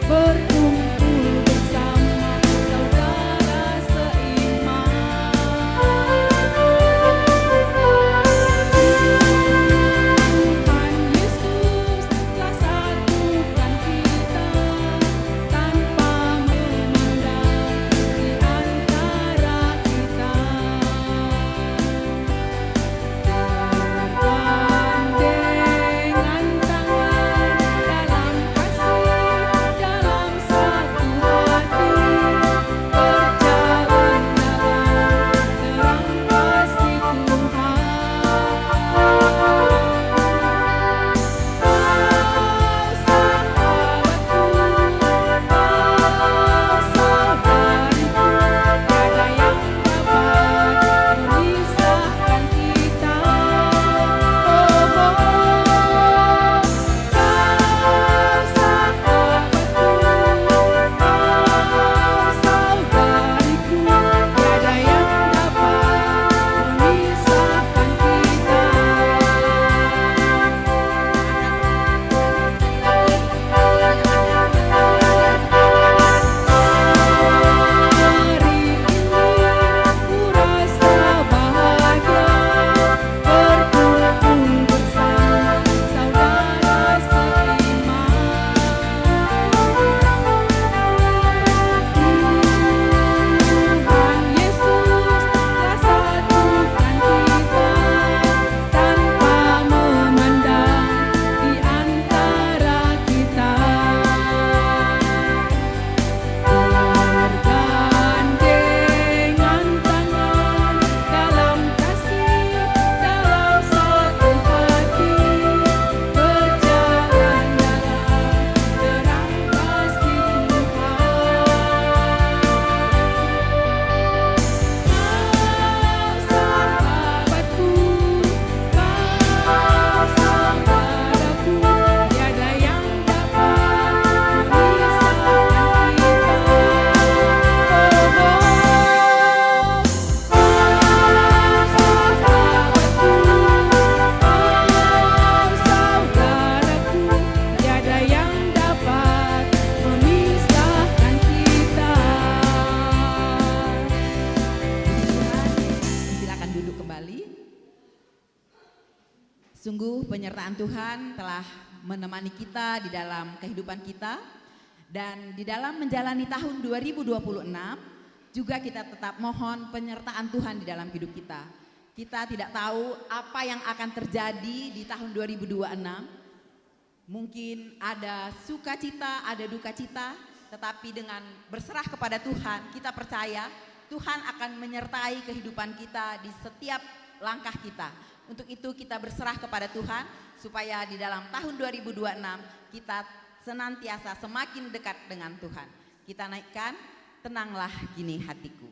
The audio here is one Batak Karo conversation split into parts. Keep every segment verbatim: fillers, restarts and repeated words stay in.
Berkumpul bersama saudara seiman. Tuhan Yesus telah satukan kita tanpa memandang di antara kita. Bergandengan tangan dalam kasih, dalam satu hati, berjalan dalam terang kasih Tuhan. Kau sahabatku, kau saudariku, tiada yang dapat memisahkan kita. Oh, oh, oh. Kau sahabatku, kau saudariku, tiada yang dapat memisahkan kita. Hari ini ku rasa bahagia berkumpul bersama saudara seiman. Tuhan Yesus telah satukan kita tanpa memandang di antara kita. Bergandengan tangan dalam kasih, dalam satu hati, berjalan dalam terang kasih Tuhan. Kau sahabatku, kau saudaraku, tiada yang dapat memisahkan kita. Oh, oh, oh. Kau sahabatku, kau saudaraku, tiada yang dapat memisahkan kita. Puji Tuhan, silakan duduk kembali. Sungguh penyertaan Tuhan telah menemani kita di dalam kehidupan kita, dan di dalam menjalani tahun dua ribu dua puluh enam juga kita tetap mohon penyertaan Tuhan di dalam hidup kita. Kita tidak tahu apa yang akan terjadi di tahun dua ribu dua enam. Mungkin ada sukacita, ada dukacita, tetapi dengan berserah kepada Tuhan, kita percaya Tuhan akan menyertai kehidupan kita di setiap langkah kita. Untuk itu, kita berserah kepada Tuhan, supaya di dalam tahun dua ribu dua enam kita senantiasa semakin dekat dengan Tuhan. Kita naikkan, "Tenanglah Kini Hatiku".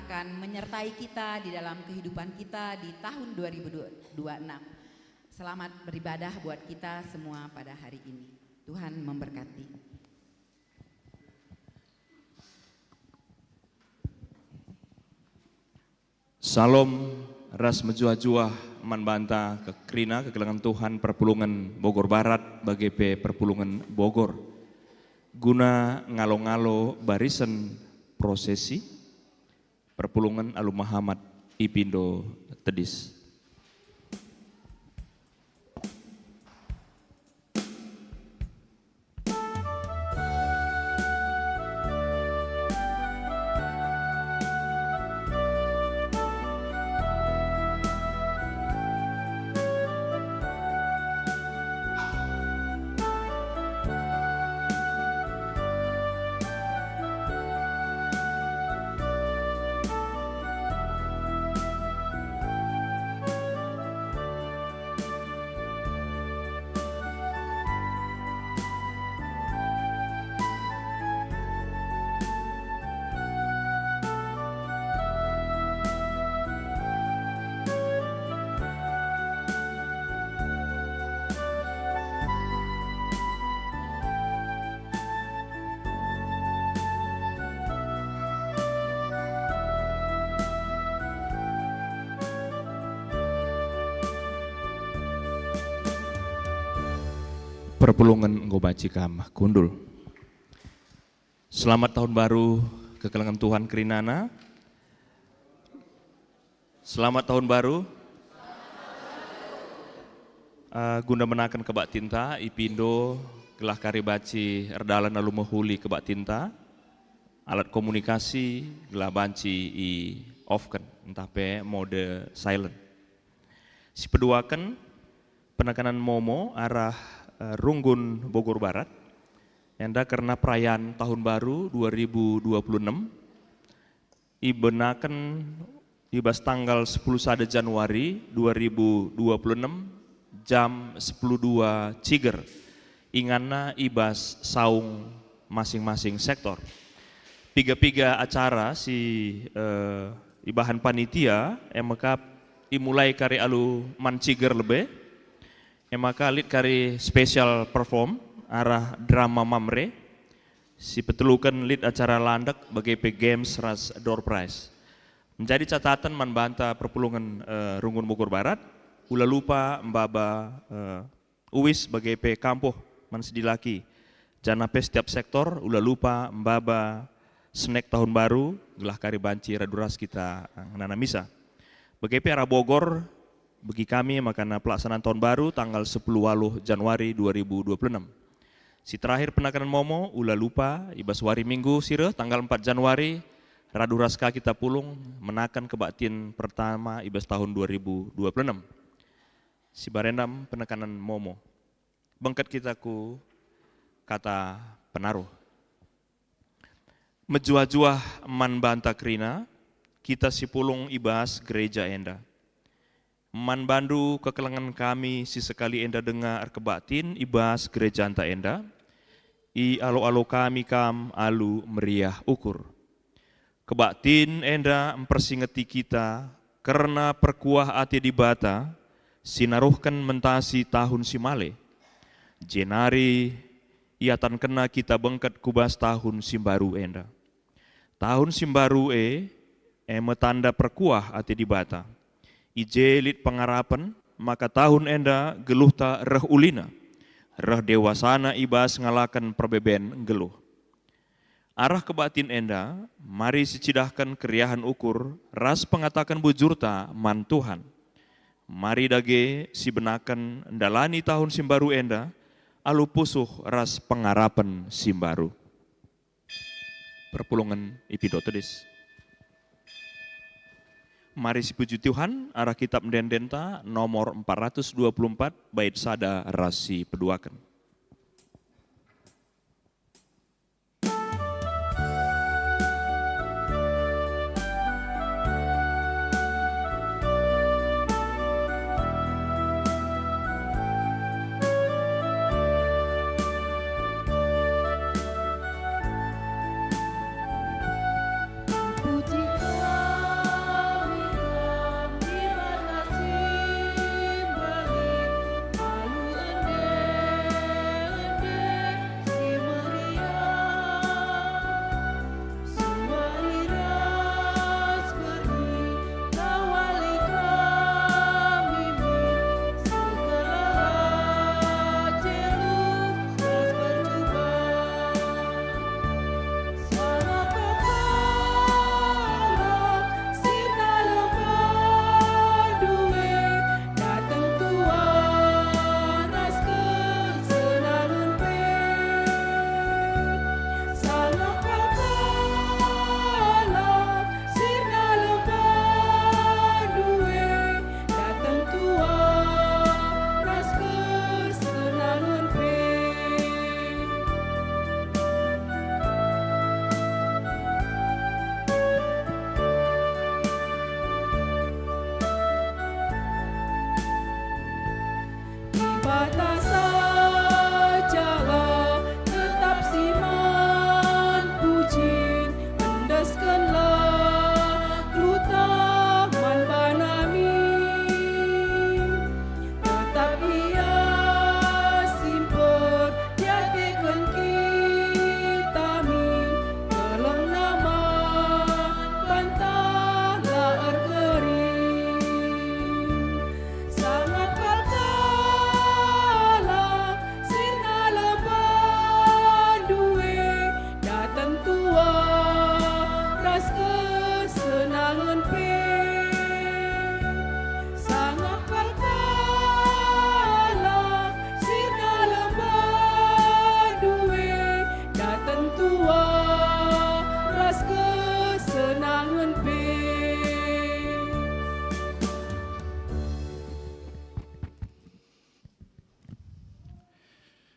akan menyertai kita di dalam kehidupan kita di tahun dua ribu dua puluh enam. Selamat beribadah buat kita semua pada hari ini. Tuhan memberkati. Salom ras mejuah-juah man banta kerina kekelengen Tuhan perpulungen Bogor Barat bage pe perpulungen Bogor. Guna ngalo-ngalo barisen prosesi, perpulungen alu mehamat ipindo tedis. Perpulungen enggo banci kam kundul. Selamat tahun baru kekelengen Tuhan kerinana. Selamat tahun baru. Eh, guna menaken kebaktinta ipindo gelah kari banci erdalan alu mehuli kebaktinta, alat komunikasi gelah banci i-offken ntah pe mode silent. Sipeduaken penekanan momo arah, eh, Runggun Bogor Barat, enda kerna perayaan Tahun Baru dua ribu dua puluh enam, ibenaken i bas tanggal sepuluh sada Januari dua ribu dua puluh enam jam sepuluh dua ciger, inganna i bas saung masing-masing sektor. Piga-piga acara si, eh, ibahan panitia, e maka imulai kari alu man ciger lebe, e maka lit kari special perform arah drama Mamre, si peteluken lit acara landek bage pe games ras door prize. Menjadi catatan man banta perpulungen, eh, Runggun Bogor Barat, ula lupa maba, eh, uis bage pe kampuh man si dilaki. Janah pe setiap sektor ula lupa maba snack tahun baru, gelah kari banci radu ras kita, eh, ngenana misa. Bage pe arah Bogor, begi kami makana pelaksanaan tahun baru tanggal sepuluh waluh Januari dua ribu dua puluh enam. Si terakhir penekanan momo, ula lupa, i bas wari Minggu si reh tanggal empat Januari, radu ras ka kita pulung menaken kebaktin pertama i bas tahun dua ribu dua puluh enam. Sibarendam penekanan momo. Bengket kita ku kata penaruh. Mejuah-juah man banta kerina, kita si pulung i bas gereja enda. Man bandu kekelengen kami si sekali enda denga erkebaktin i bas gerejanta enda, ialo-alo kami kam alu meriah ukur. Kebaktin enda mpersingeti kita kerna perkuah ate Dibata si naruhken mentasi tahun si male, jenari iatankenna kita bengket ku bas tahun si mbaru enda. Tahun si mbaru e, e me tanda perkuah ate Dibata. I je lit pengarapen maka tahun enda geluhta reh ulina, reh dewasana i bas ngalaken perbeben nggeluh. Arah kebaktin enda, mari sicidahken keriahen ukur ras pengataken bujurta man Tuhan. Mari dage sibenaken ndalani tahun si mbaru enda alu pusuh ras pengarapen si mbaru. Perpulungen ipindo tedis. Mari sipuji Tuhan arah kitab ende-endenta nomor empat ratus dua puluh empat bait sada ras sipeduaken.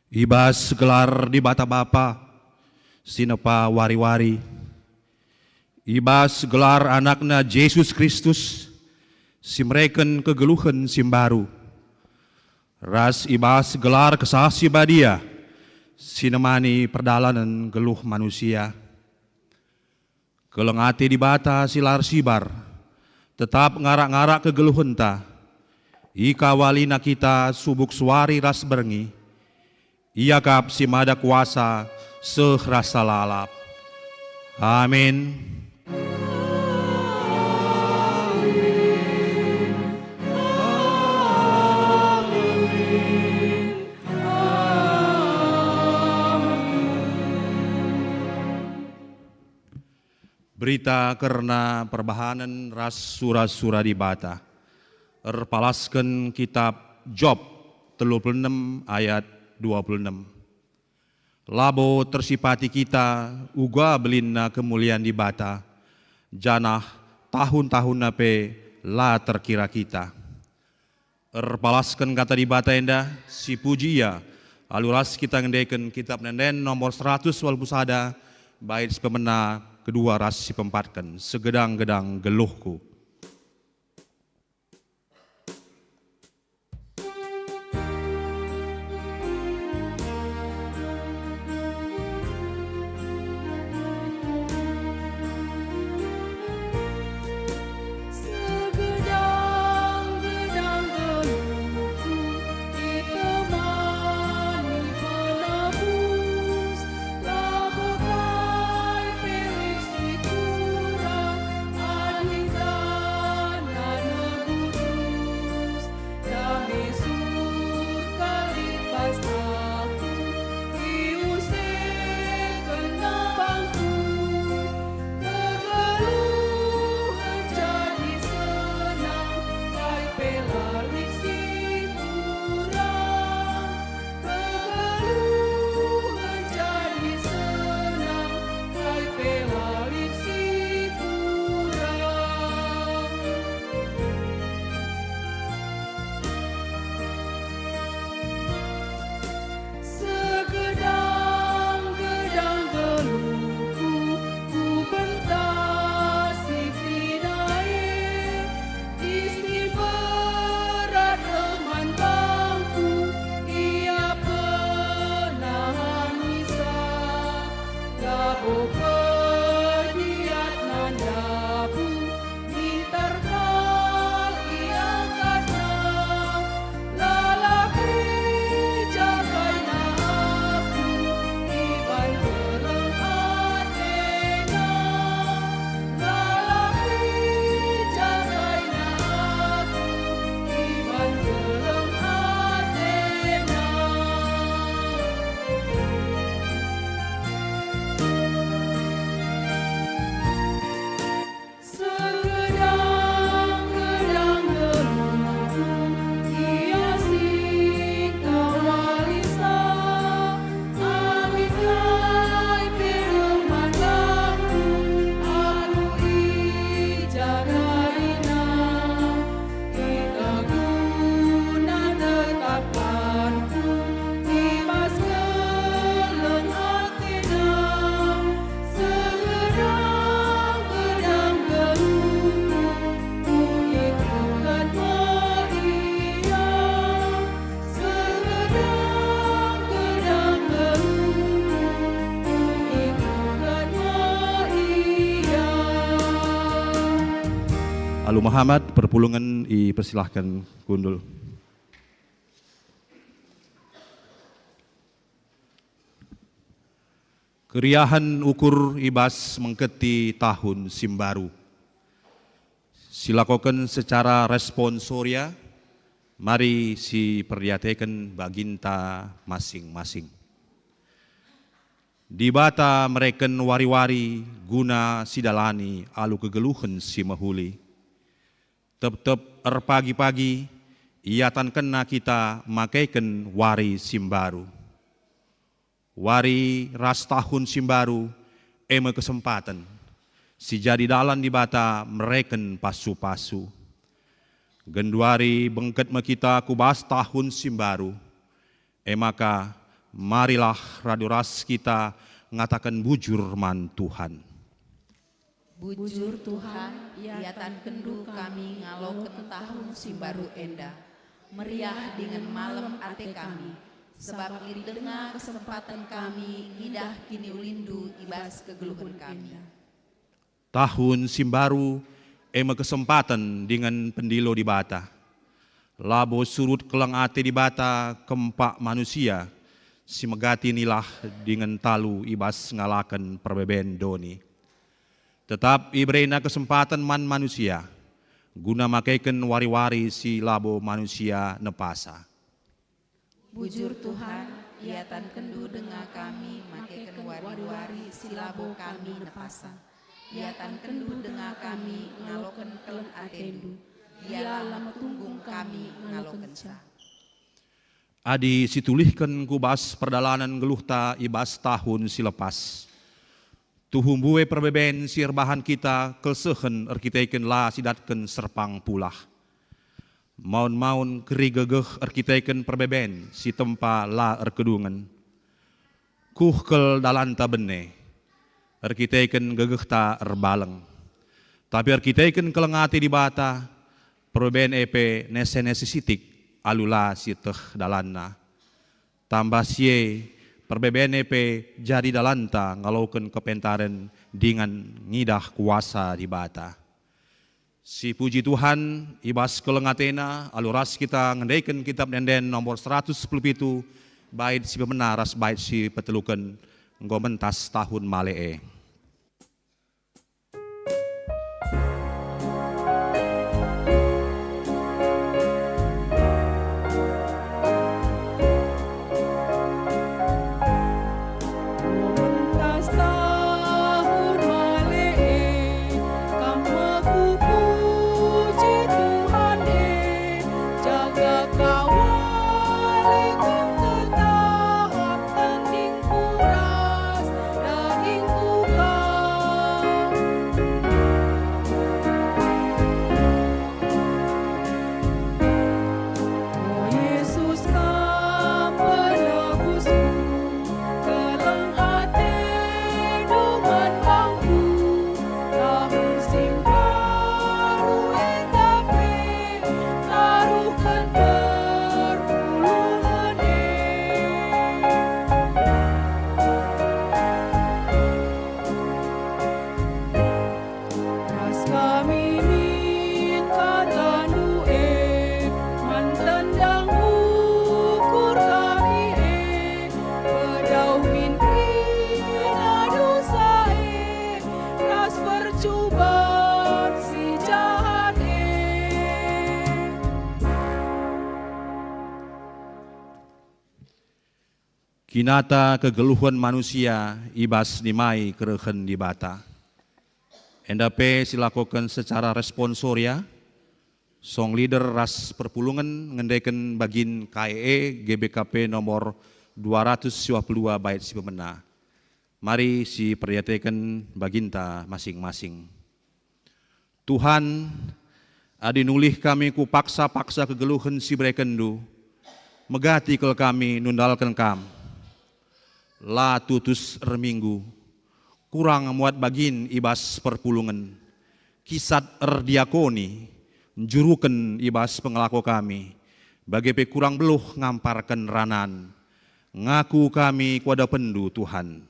I bas gelar Dibata Bapa si nepa wari-wari, i bas gelar AnakNa Jesus Kristus si mereken kegeluhen si mbaru, ras i bas gelar Kesah Si Badia si nemani perdalanen geluh manusia. Keleng ate Dibata si la ersibar, tetap ngarak-ngarak kegeluhenta. Ikawalina kita subuk suari ras berngi, Ia kap si mada kuasa seh rasa lalap. Amin. Berita kerna perbahanen ras sura-sura Dibata. Erpalasken kitap Job telu puluh enem ayat dua puluh enem. Labo tersipati kita uga belinna kemulian Dibata, janah tahun-tahunna pe la terkira kita. Erpalasken kata Dibata enda, sipuji Ia, alu ras kita ngendeken Kitap Ende-enden nomor seratus waluh puluh sada, bait si pemena kedua ras si peempatken, segedang-gedang geluhku. Segedang-gedang geluhku itemani penebus, labo kai pe lit si kurang, adi tanana nebus. Dame surga lipas aku, iusekenNa bangku. Kegeluhen jadi senang, kai pe la lit si kurang. Kegeluhen jadi senang, kai pe la lit si kurang. Segedang-gedang geluhku, kubentasi kerina e, isi berat man bangku, Ia penahanisa, labo pediatna ndabuh. Minter kal iangkatna, lalap ijagaina aku iban keleng atena. Lalap ijagaina aku iban keleng atena. Segedang-gedang geluhku, Ia si kawalisa. Amin kai pe man bangku, aku ijagaina. Kita guna tetapkanku i bas keleng atena, segedang-gedang geluhku, kuikutken me Ia. Segedang-gedang geluhku, kuikutken me Ia. Alu mehamat, perpulungen ipersilahken kundul. Keriahen ukur i bas mengketi tahun si mbaru. Silakoken secara responsoria, mari siperdiateken baginta masing-masing. Dibata mereken wari-wari guna sidalani alu kegeluhen si mehuli. Tep-tep erpagi-pagi, iatankenna kita makeken wari si mbaru. Wari ras tahun si mbaru, e me kesempaten si jadi dalan Dibata mereken pasu-pasu. Genduari bengket me kita ku bas tahun si mbaru, e maka Marilah radu ras kita ngataken bujur man Tuhan. Bujur Tuhan, iatankenNdu kami ngaloken tahun si mbaru enda. Meriah dingen malem ate kami, sebab lit denga kesempaten kami ngidah kiniulinNdu i bas kegeluhen kami. Tahun si mbaru e me kesempaten dingen pendilo Dibata. Labo surut keleng ate Dibata kempak manusia, si megati nilah dingen talu i bas ngalaken perbeben doni. Tetap iberena kesempaten man manusia, guna makeken wari-wari si labo manusia nepasa. Bujur Tuhan, iatankenNdu denga kami makeken wari-wari si labo kami nepasa. IatankenNdu denga kami ngaloken keleng ateNdu. Dialah metunggung kami ngalokenca. Adi situlihken ku bas perdalanen geluhta i bas tahun si lepas, tuhu mbue perbeben si erbahan kita kelsehen erkiteken la sidatken serpang pulah. Maun-maun keri gegeh erkiteken perbeben si tempa la erkedungen. Kuh kal dalanta bene, erkiteken gegehta erbaleng. Tapi erkiteken keleng ate Dibata, perbeben e pe nese-nese sitik alu la sieteh dalanna. Tambah si e, perbeben e pe jadi dalanta ngaloken kepentaren dingen ngidah kuasa Dibata. Sipuji Tuhan, i bas keleng ateNa, alu ras kita ngendeken Kitap Ende-enden nomor seratus sepuluh pitu, bait si pemena ras bait si peteluken, enggo mentas tahun male e. Mentas tahun male e, kam me kupuji Tuhan e, jaga kawaliku tetap tendingku ras dagingku Kam. O Yesus, Kam penebusku, keleng ateNdu man bangku, tahun si mbaru enda pe taruhken perpulungen e. Ras kami min kataNdu e, man tendang ukur kami e, pedauh min kerina dosa e, ras percuban si jahat e. Kinata kegeluhen manusia i bas nimai kerehen Dibata. Enda pe silakoken secara responsoria, song leader ras perpulungen ngendeken bagin K E E G B K P nomor dua ratus dua puluh dua bait si pemena. Mari siperdiateken baginta masing-masing. Tuhan, adi nulih kami ku paksa-paksa kegeluhen si iberekenNdu, megati kal kami nundalken Kam. La tutus erminggu, kurang muat bagin i bas perpulungen, kisat erdiakoni, njuruken i bas pengelako kami, bage pe kurang beluh ngamparken ranan. Ngaku kami ku adapenNdu, Tuhan.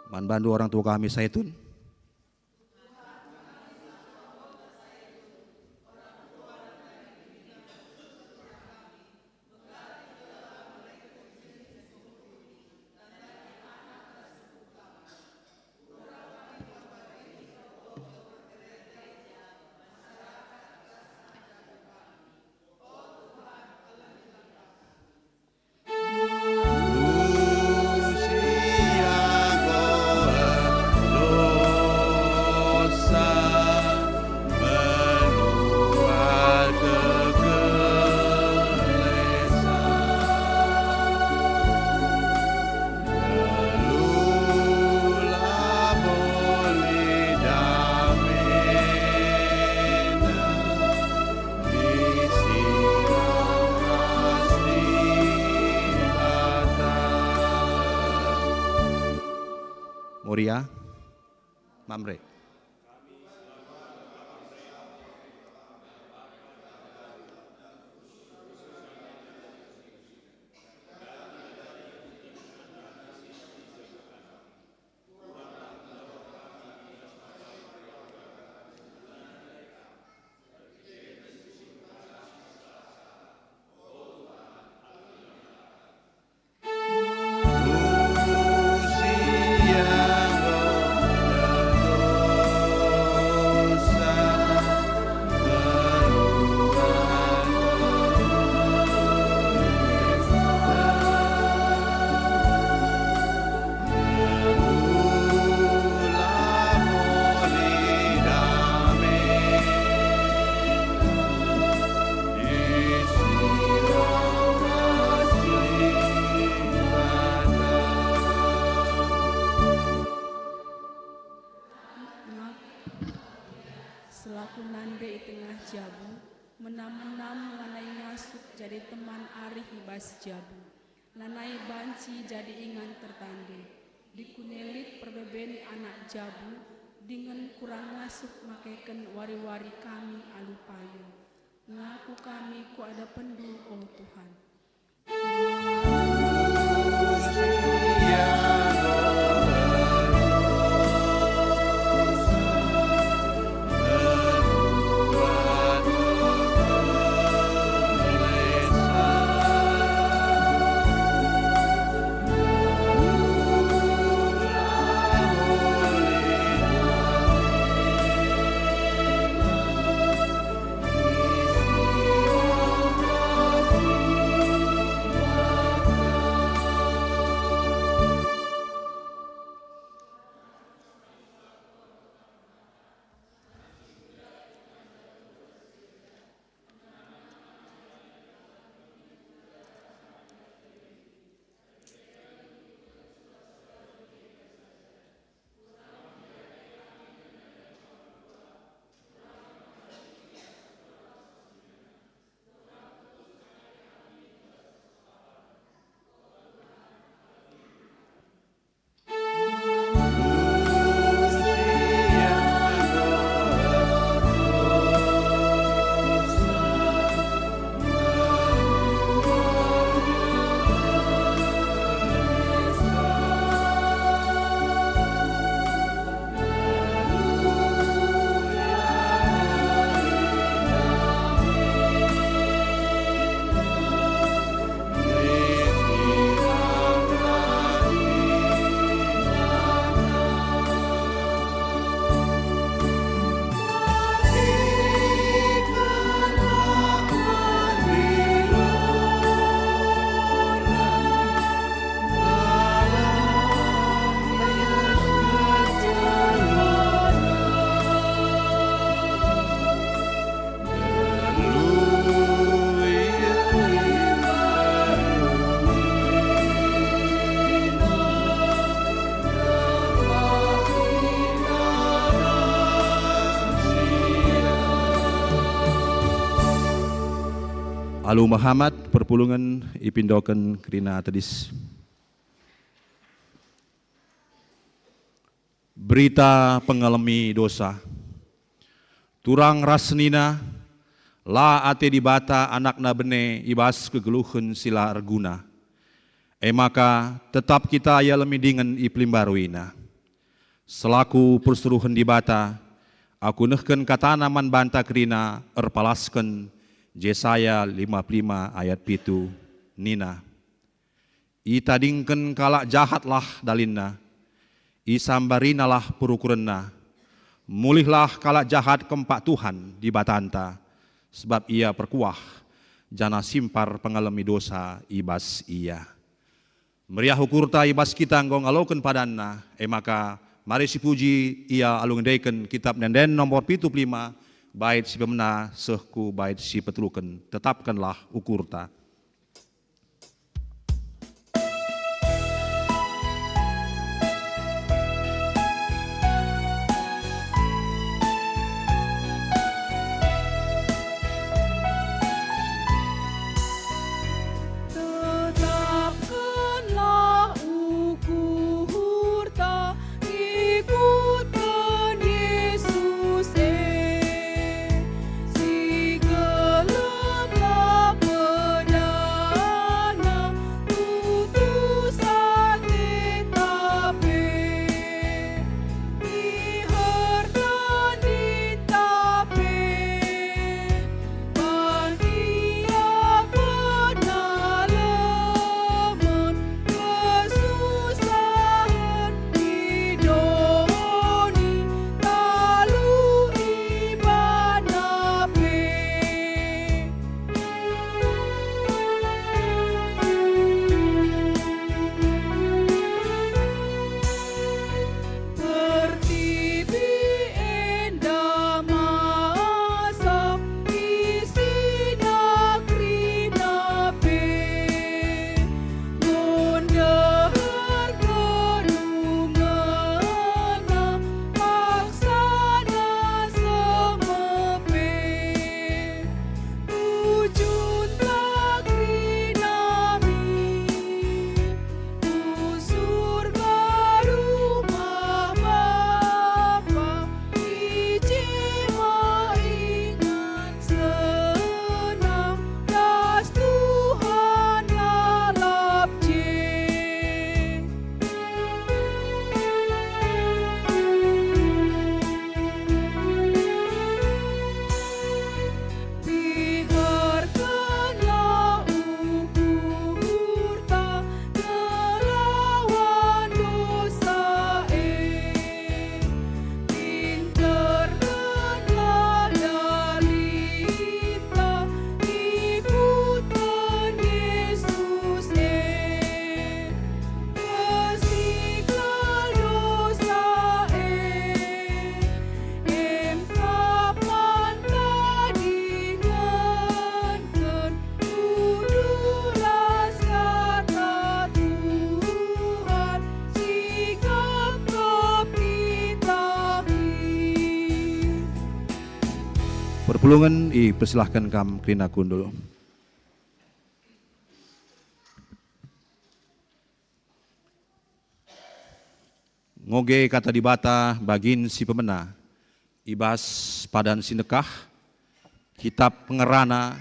Man bandu orang tua kami Saitun. Moria, Mamre. Selaku nande i tengah jabu, menam-menam lanai ngasup jadi teman arih i bas jabu. Lanai banci jadi ingan tertande. Dikune lit perbeben anak jabu, dingen kurang ngasup makeken wari-wari kami alu payo. Ngaku kami ku adapenndu, o Tuhan. Alu mehamat perpulungen ipindoken kerina tedis. Berita pengalemi dosa. Turang ras senina, la ate Dibata AnakNa bene i bas kegeluhen si la erguna. E maka, tetap kita ialemi dingen ipelimbaruiNa. Selaku persuruhen Dibata, aku nehken kataNa man banta kerina erpalasken Jesaya lima puluh lima ayat pitu, nina, "Itadingken kalak jahatlah dalinna, isambarinalah perukurenna. Mulihlah kalak jahat kempak Tuhan Dibatanta, sebab Ia perkuah, janah simpar pengalemi dosa i bas ia." Meriah ukurta i bas kita enggo ngaloken padanNa, e maka mari sipuji Ia alu ngendeken Kitab Ende-enden nomor pitu puluh lima, bait si pemena seh ku bait si peteluken. Tetapkenlah ukurta. Tetapkenlah ukurta. Pulungen, ipersilahken kam kerina kundul. Ngoge Kata Dibata bagin si pemena i bas padan si ndekah, Kitap Pengerana,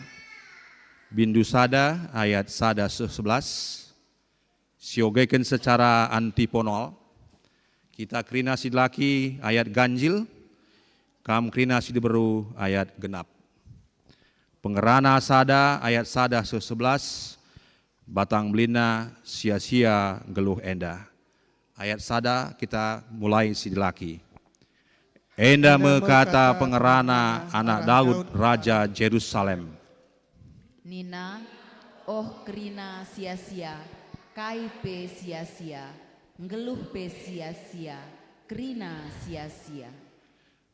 bindu sada ayat sada seh sebelas, siogeken secara antiponal. Kita kerina si dilaki ayat ganjil, kam kerina si diberu ayat genap. Pengerana sada ayat sada seh sebelas, batang belinna sia-sia nggeluh enda. Ayat sada kita mulai si dilaki. Enda me kata pengerana anak Daud, raja Jerusalem. Nina, "Oh kerina sia-sia, kai pe sia-sia, nggeluh pe sia-sia, kerina sia-sia."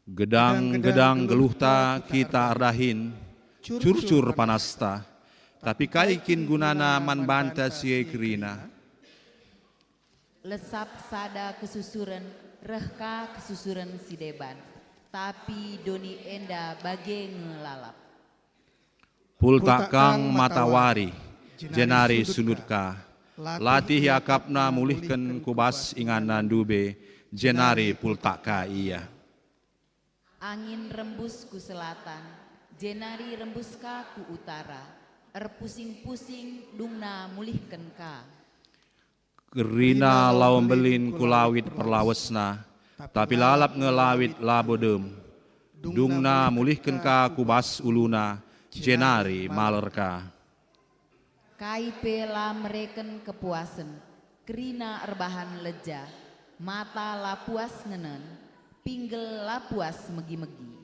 Gedang-gedang geluhta kita erdahin, curcur panasta, tapi kai kin gunana man banta si e kerina? Lesap sada kesusuren, reh ka kesusuren si deban, tapi doni enda bage nge lalap. Pultak kang matawari, jenari sundut ka. Latih iakapna mulihken ku bas inganna ndube, jenari pultak ka ia. Angin rembus ku selatan, jenari rembus ka ku utara, erpusing-pusing dungna mulihken ka. Kerina lau mbelin ku lawit perlawesna, tapi lalap nge lawit labo dem. Dungna mulihken ka ku bas uluna, jenari maler ka. Kai pe la mereken kepuasen, kerina erbahan leja, mata la puas ngenen, pinggel la puas megi-megi.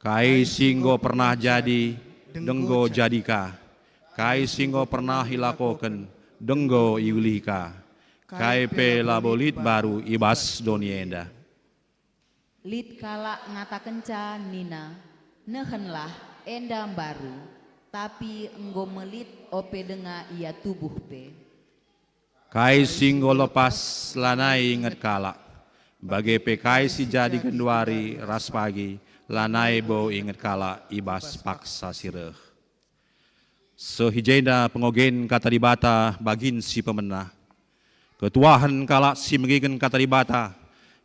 Kai si enggo pernah jadi, denggo jadi ka. Kai si enggo pernah ilakoken, denggo iulihi ka. Kai pe labo lit mbaru i bas doni enda. Lit kalak ngatakenca nina, "Nehenlah, enda mbaru," tapi enggo me lit ope denga ia tubuh pe. Kai si enggo lepas lanai inget kalak, bage pe kai si jadi genduari ras pagi lanai bo inget kalak i bas paksa si reh. Seh i jenda pengogen Kata Dibata bagin si pemena. Ketuahen kalak si megiken Kata Dibata,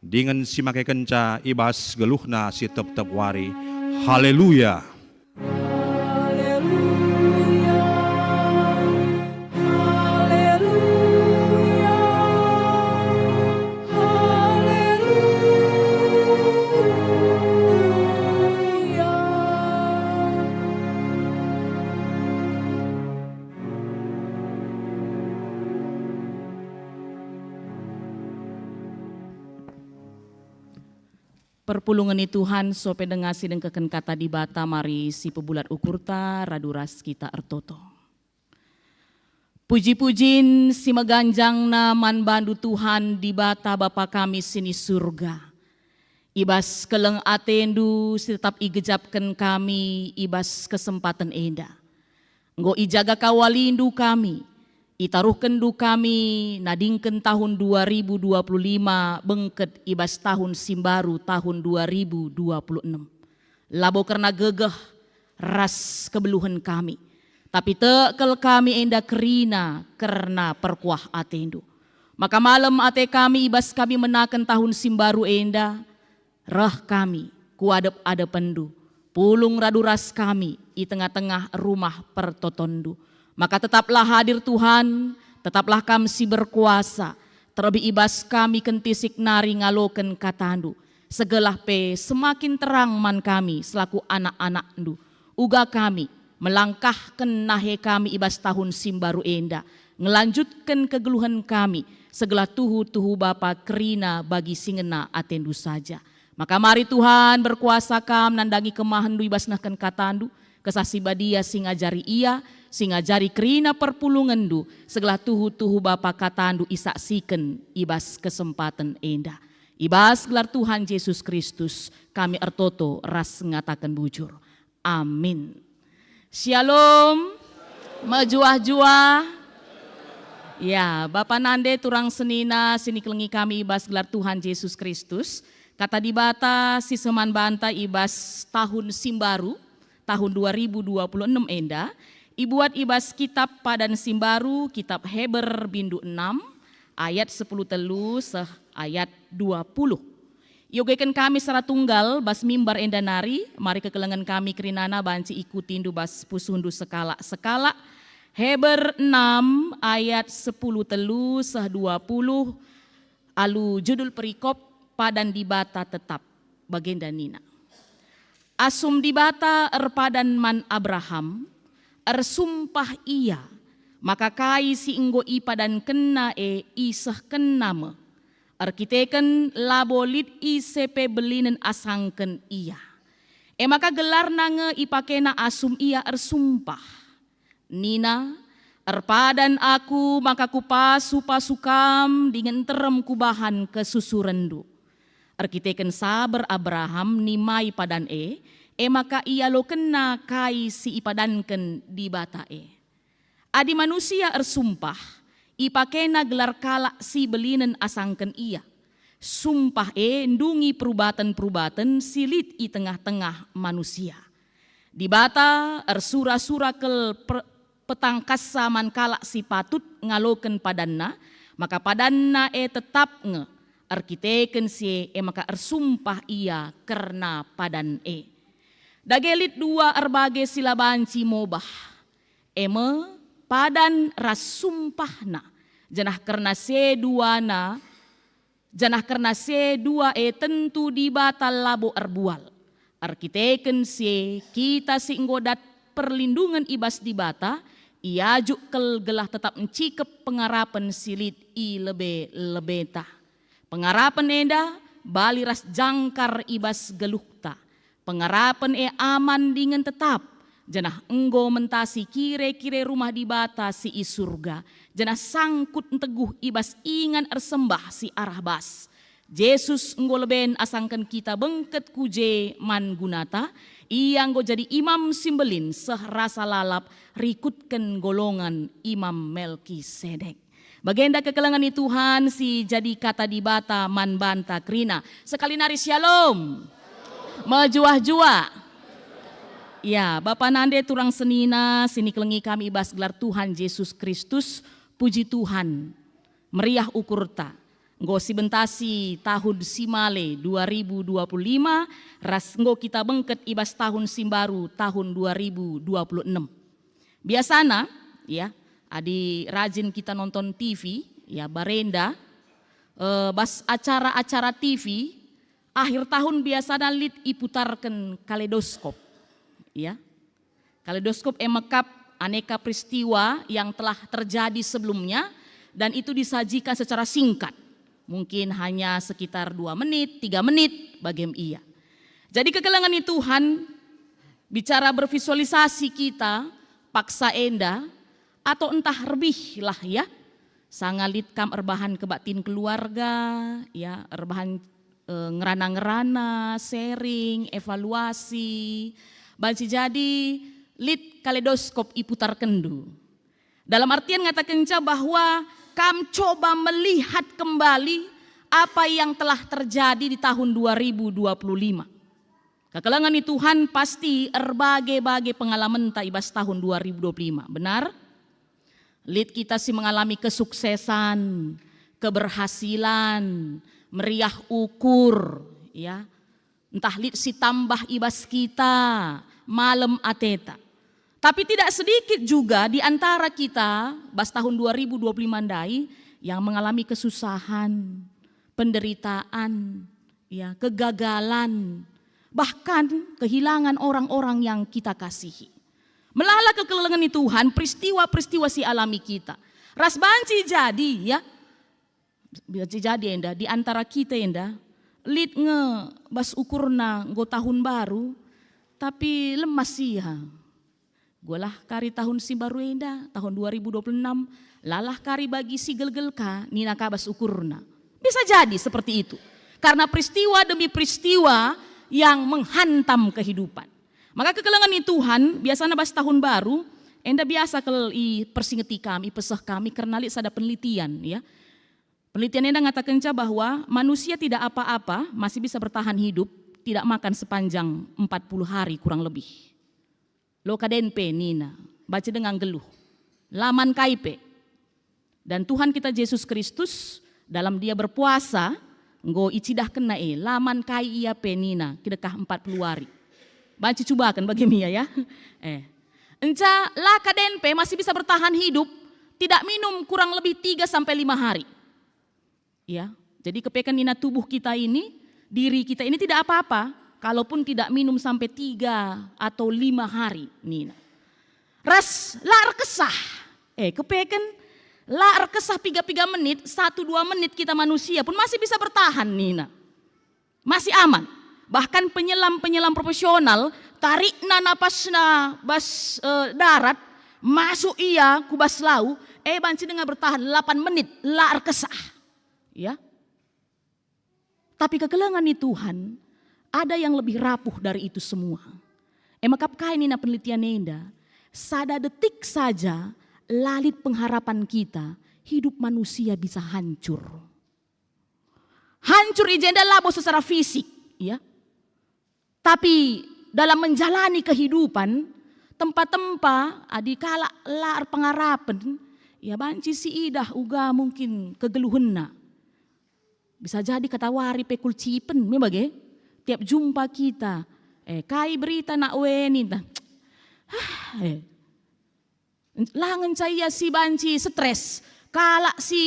dingen si makekenca i bas geluhna si tep-tep wari. Haleluya! Perpulungen ni Tuhan, sope denga si dengkehken Kata Dibata, mari sipebulat ukurta radu ras kita ertoto. Puji-pujin si meganjangna man baNdu Tuhan Dibata Bapa kami si ni Surga. I bas keleng ateNdu si tetap igejapken kami i bas kesempaten enda. Enggo ijaga Ka waliNdu kami, itaruhkenNdu kami nadingken tahun dua ribu dua puluh lima bengket i bas tahun si mbaru tahun dua ribu dua puluh enam. Labo kerna gegeh ras kebeluhen kami, tapi tek kal kami enda kerina kerna perkuah ateNdu. Maka malem ate kami i bas kami menaken tahun si mbaru enda, reh kami ku adep-adepenNdu, pulung radu ras kami i tengah-tengah rumah pertotonndu. Maka tetaplah hadir Tuhan, tetaplah Kam si berkuasa, terlebih i bas kami kentisik nari ngaloken katandu, segelah pe semakin terang man kami selaku anak-anakndu. Uga kami melangkahken nahe kami i bas tahun si mbaru enda, ngelanjutken kegeluhen kami, segelah tuhu-tuhu Bapa kerina bagi si ngena atendu saja. Maka mari Tuhan, berkuasa Kam nandangi kemahendu i bas nehken katandu, Kesah Si Badia si ngajari ia, si ngajari kerina perpulungenndu, segelah tuhu-tuhu Bapa katandu isaksiken i bas kesempaten enda. I bas gelar Tuhan Jesus Kristus kami ertoto ras ngataken bujur. Amin. Shalom. Mejuah-juah. Ya, Bapa nande turang senina si nikelengi kami i bas gelar Tuhan Jesus Kristus. Kata Dibata si seh man banta i bas tahun si mbaru, tahun dua ribu dua puluh enam enda, ibuat i bas kitab Padan si Mbaru, kitab Heber bindu enam, ayat sepuluh telu seh ayat dua puluh. Iogeken kami secara tunggal bas mimbar enda nari, mari kekelengen kami kerinana banci ikutindu bas pusuhndu sekalak-sekalak. Heber enam ayat sepuluh telu seh dua puluh, alu judul perikop Padan Dibata Tetap. Bagenda nina, "Asum Dibata erpadan man Abraham, ersumpah Ia maka kai si enggo ipadankenNa e isehkenNa me, erkiteken labo lit ise pe belinen asangken Ia. E maka gelarna nge ipakeNa asum Ia ersumpah. Nina, 'Erpadan Aku maka Kupasu-pasu kam dingen nterem Kubahan kesusurenndu.' Erkiteken saber Abraham nimai padan e, e maka ialokenna kai si ipadanken Dibata e. Adi manusia ersumpah, ipakena gelar kalak si belinen asangken ia. Sumpah e ndungi perubaten-perubaten si lit i tengah-tengah manusia. Dibata ersura-sura kal per-, petangkassa man kalak si patut ngaloken padanNa, maka padanNa e tetap nge. Erkiteken si e, e maka ersumpah Ia kerna padan e. Dage lit dua erbage si la banci mobah, e me padan ras sumpahna, janah kerna si e duana, janah kerna si e dua e tentu Dibata labo erbual. Erkiteken si e, kita si enggo dat perlindungen i bas Dibata, iajuk kal gelah tetap ncikep pengarapen si lit i lebe-lebeta. Pengarapen enda bali ras jangkar i bas geluhta. Pengarapen e aman dingen tetap, janah enggo mentasi kire-kire rumah Dibata si i Surga, janah sangkut nteguh i bas ingan ersembah si arah bas. Jesus enggo leben asangken kita bengket ku je man gunata, Ia enggo jadi Imam si Mbelin seh rasa lalap rikutken golongan Imam Melkisedek. Bagenda kekelengen ni Tuhan si jadi kata Dibata man banta kerina. Sekali nari, Shalom. Mejuah-juah. Ya, Bapa nande turang senina si nikelengi kami i bas gelar Tuhan Jesus Kristus, puji Tuhan. Meriah ukurta. Enggo sibentasi tahun si male dua ribu dua puluh lima, ras enggo kita bengket i bas tahun si mbaru tahun dua ribu dua puluh enam. Biasana, ya, adi rajin kita nonton T V, ya, barenda, eh, bas acara-acara T V, akhir tahun biasana lit iputarken kaleidoskop, ya. Kaleidoskop e mekap aneka peristiwa yang telah terjadi sebelumnya, dan itu disajikan secara singkat. Mungkin hanya sekitar dua menit, tiga menit, bagem ia. Jadi kekelengen ni Tuhan, bicara bervisualisasi kita, paksa enda, atau ntah rebih lah ya, sanga lit kam erbahan kebaktin keluarga, ya, erbahan, eh, ngerana-ngerana, sharing, evaluasi, banci jadi lit kaleidoskop iputarkenndu. Dalam artian ngatakenca bahwa kam coba melihat kembali apa yang telah terjadi di tahun dua ribu dua puluh lima. Kekelengen ni Tuhan pasti erbage-bage pengalamenta i bas tahun dua ribu dua puluh lima, benar? Lit kita si mengalami kesuksesan, keberhasilan, meriah ukur, ya. Ntah lit si tambah i bas kita, malem ateta. Tapi tidak sedikit juga di antara kita, bas tahun dua ribu dua puluh lima ndai, yang mengalami kesusahan, penderitaan, ya, kegagalan, bahkan kehilangan orang-orang yang kita kasihi. Melala kekelengen ni Tuhan, peristiwa-peristiwa si alami kita. Ras banci jadi, ya, banci jadi enda, di antara kita enda, lit nge bas ukurna enggo tahun baru, tapi lemas ia. Gualah kari tahun si mbaru enda, tahun dua ribu dua puluh enam, lalah kari bagi si gelgel ka, nina ka bas ukurna. Bisa jadi seperti itu. Karena peristiwa demi peristiwa yang menghantam kehidupan. Maka kekelengen ni Tuhan, biasana bas tahun baru, enda biasa kal ipersingeti kami, ipeseh kami, kerna lit sada penelitian, ya. Penelitian enda ngatakenca bahwa manusia tidak apa-apa masih bisa bertahan hidup tidak makan sepanjang empat puluh hari kurang lebih. Lo kaden pe nina, baca denga nggeluh. Laman kai pe. Dan Tuhan kita Jesus Kristus dalam dia berpuasa, enggo icidahkenna e, laman kai ia pe nina, kidekah empat puluh wari. Banci cubaken bage mia ya. Eh. Enca la kaden pe masih bisa bertahan hidup, tidak minum kurang lebih tiga sampai lima hari. Ya, jadi kepeken nina tubuh kita ini, diri kita ini tidak apa-apa, kalaupun tidak minum sampai tiga atau lima hari nina. Ras la erkesah. Eh, kepeken la erkesah piga-piga menit, satu dua menit kita manusia pun masih bisa bertahan nina. Masih aman. Bahkan penyelam-penyelam profesional, tarikna napasna bas, eh, darat, masuk ia ku bas lau, eh, banci denga bertahan delapan menit, la erkesah. Ya. Tapi kekelengen ni Tuhan, ada yang lebih rapuh dari itu semua. E maka kai nina penelitian enda, sada detik saja la lit pengharapan kita, hidup manusia bisa hancur. Hancur i jenda labo secara fisik, ya. Tapi dalam menjalani kehidupan, tempa-tempa adi kalak la erpengarapen, ya banci siidah uga mungkin kegeluhenna. Bisa jadi katawari pe kulcipen, me bage? Tiap jumpa kita, eh, kai berita nak we ninta? Hah, eh. La ngenca ia si banci stres, kalak si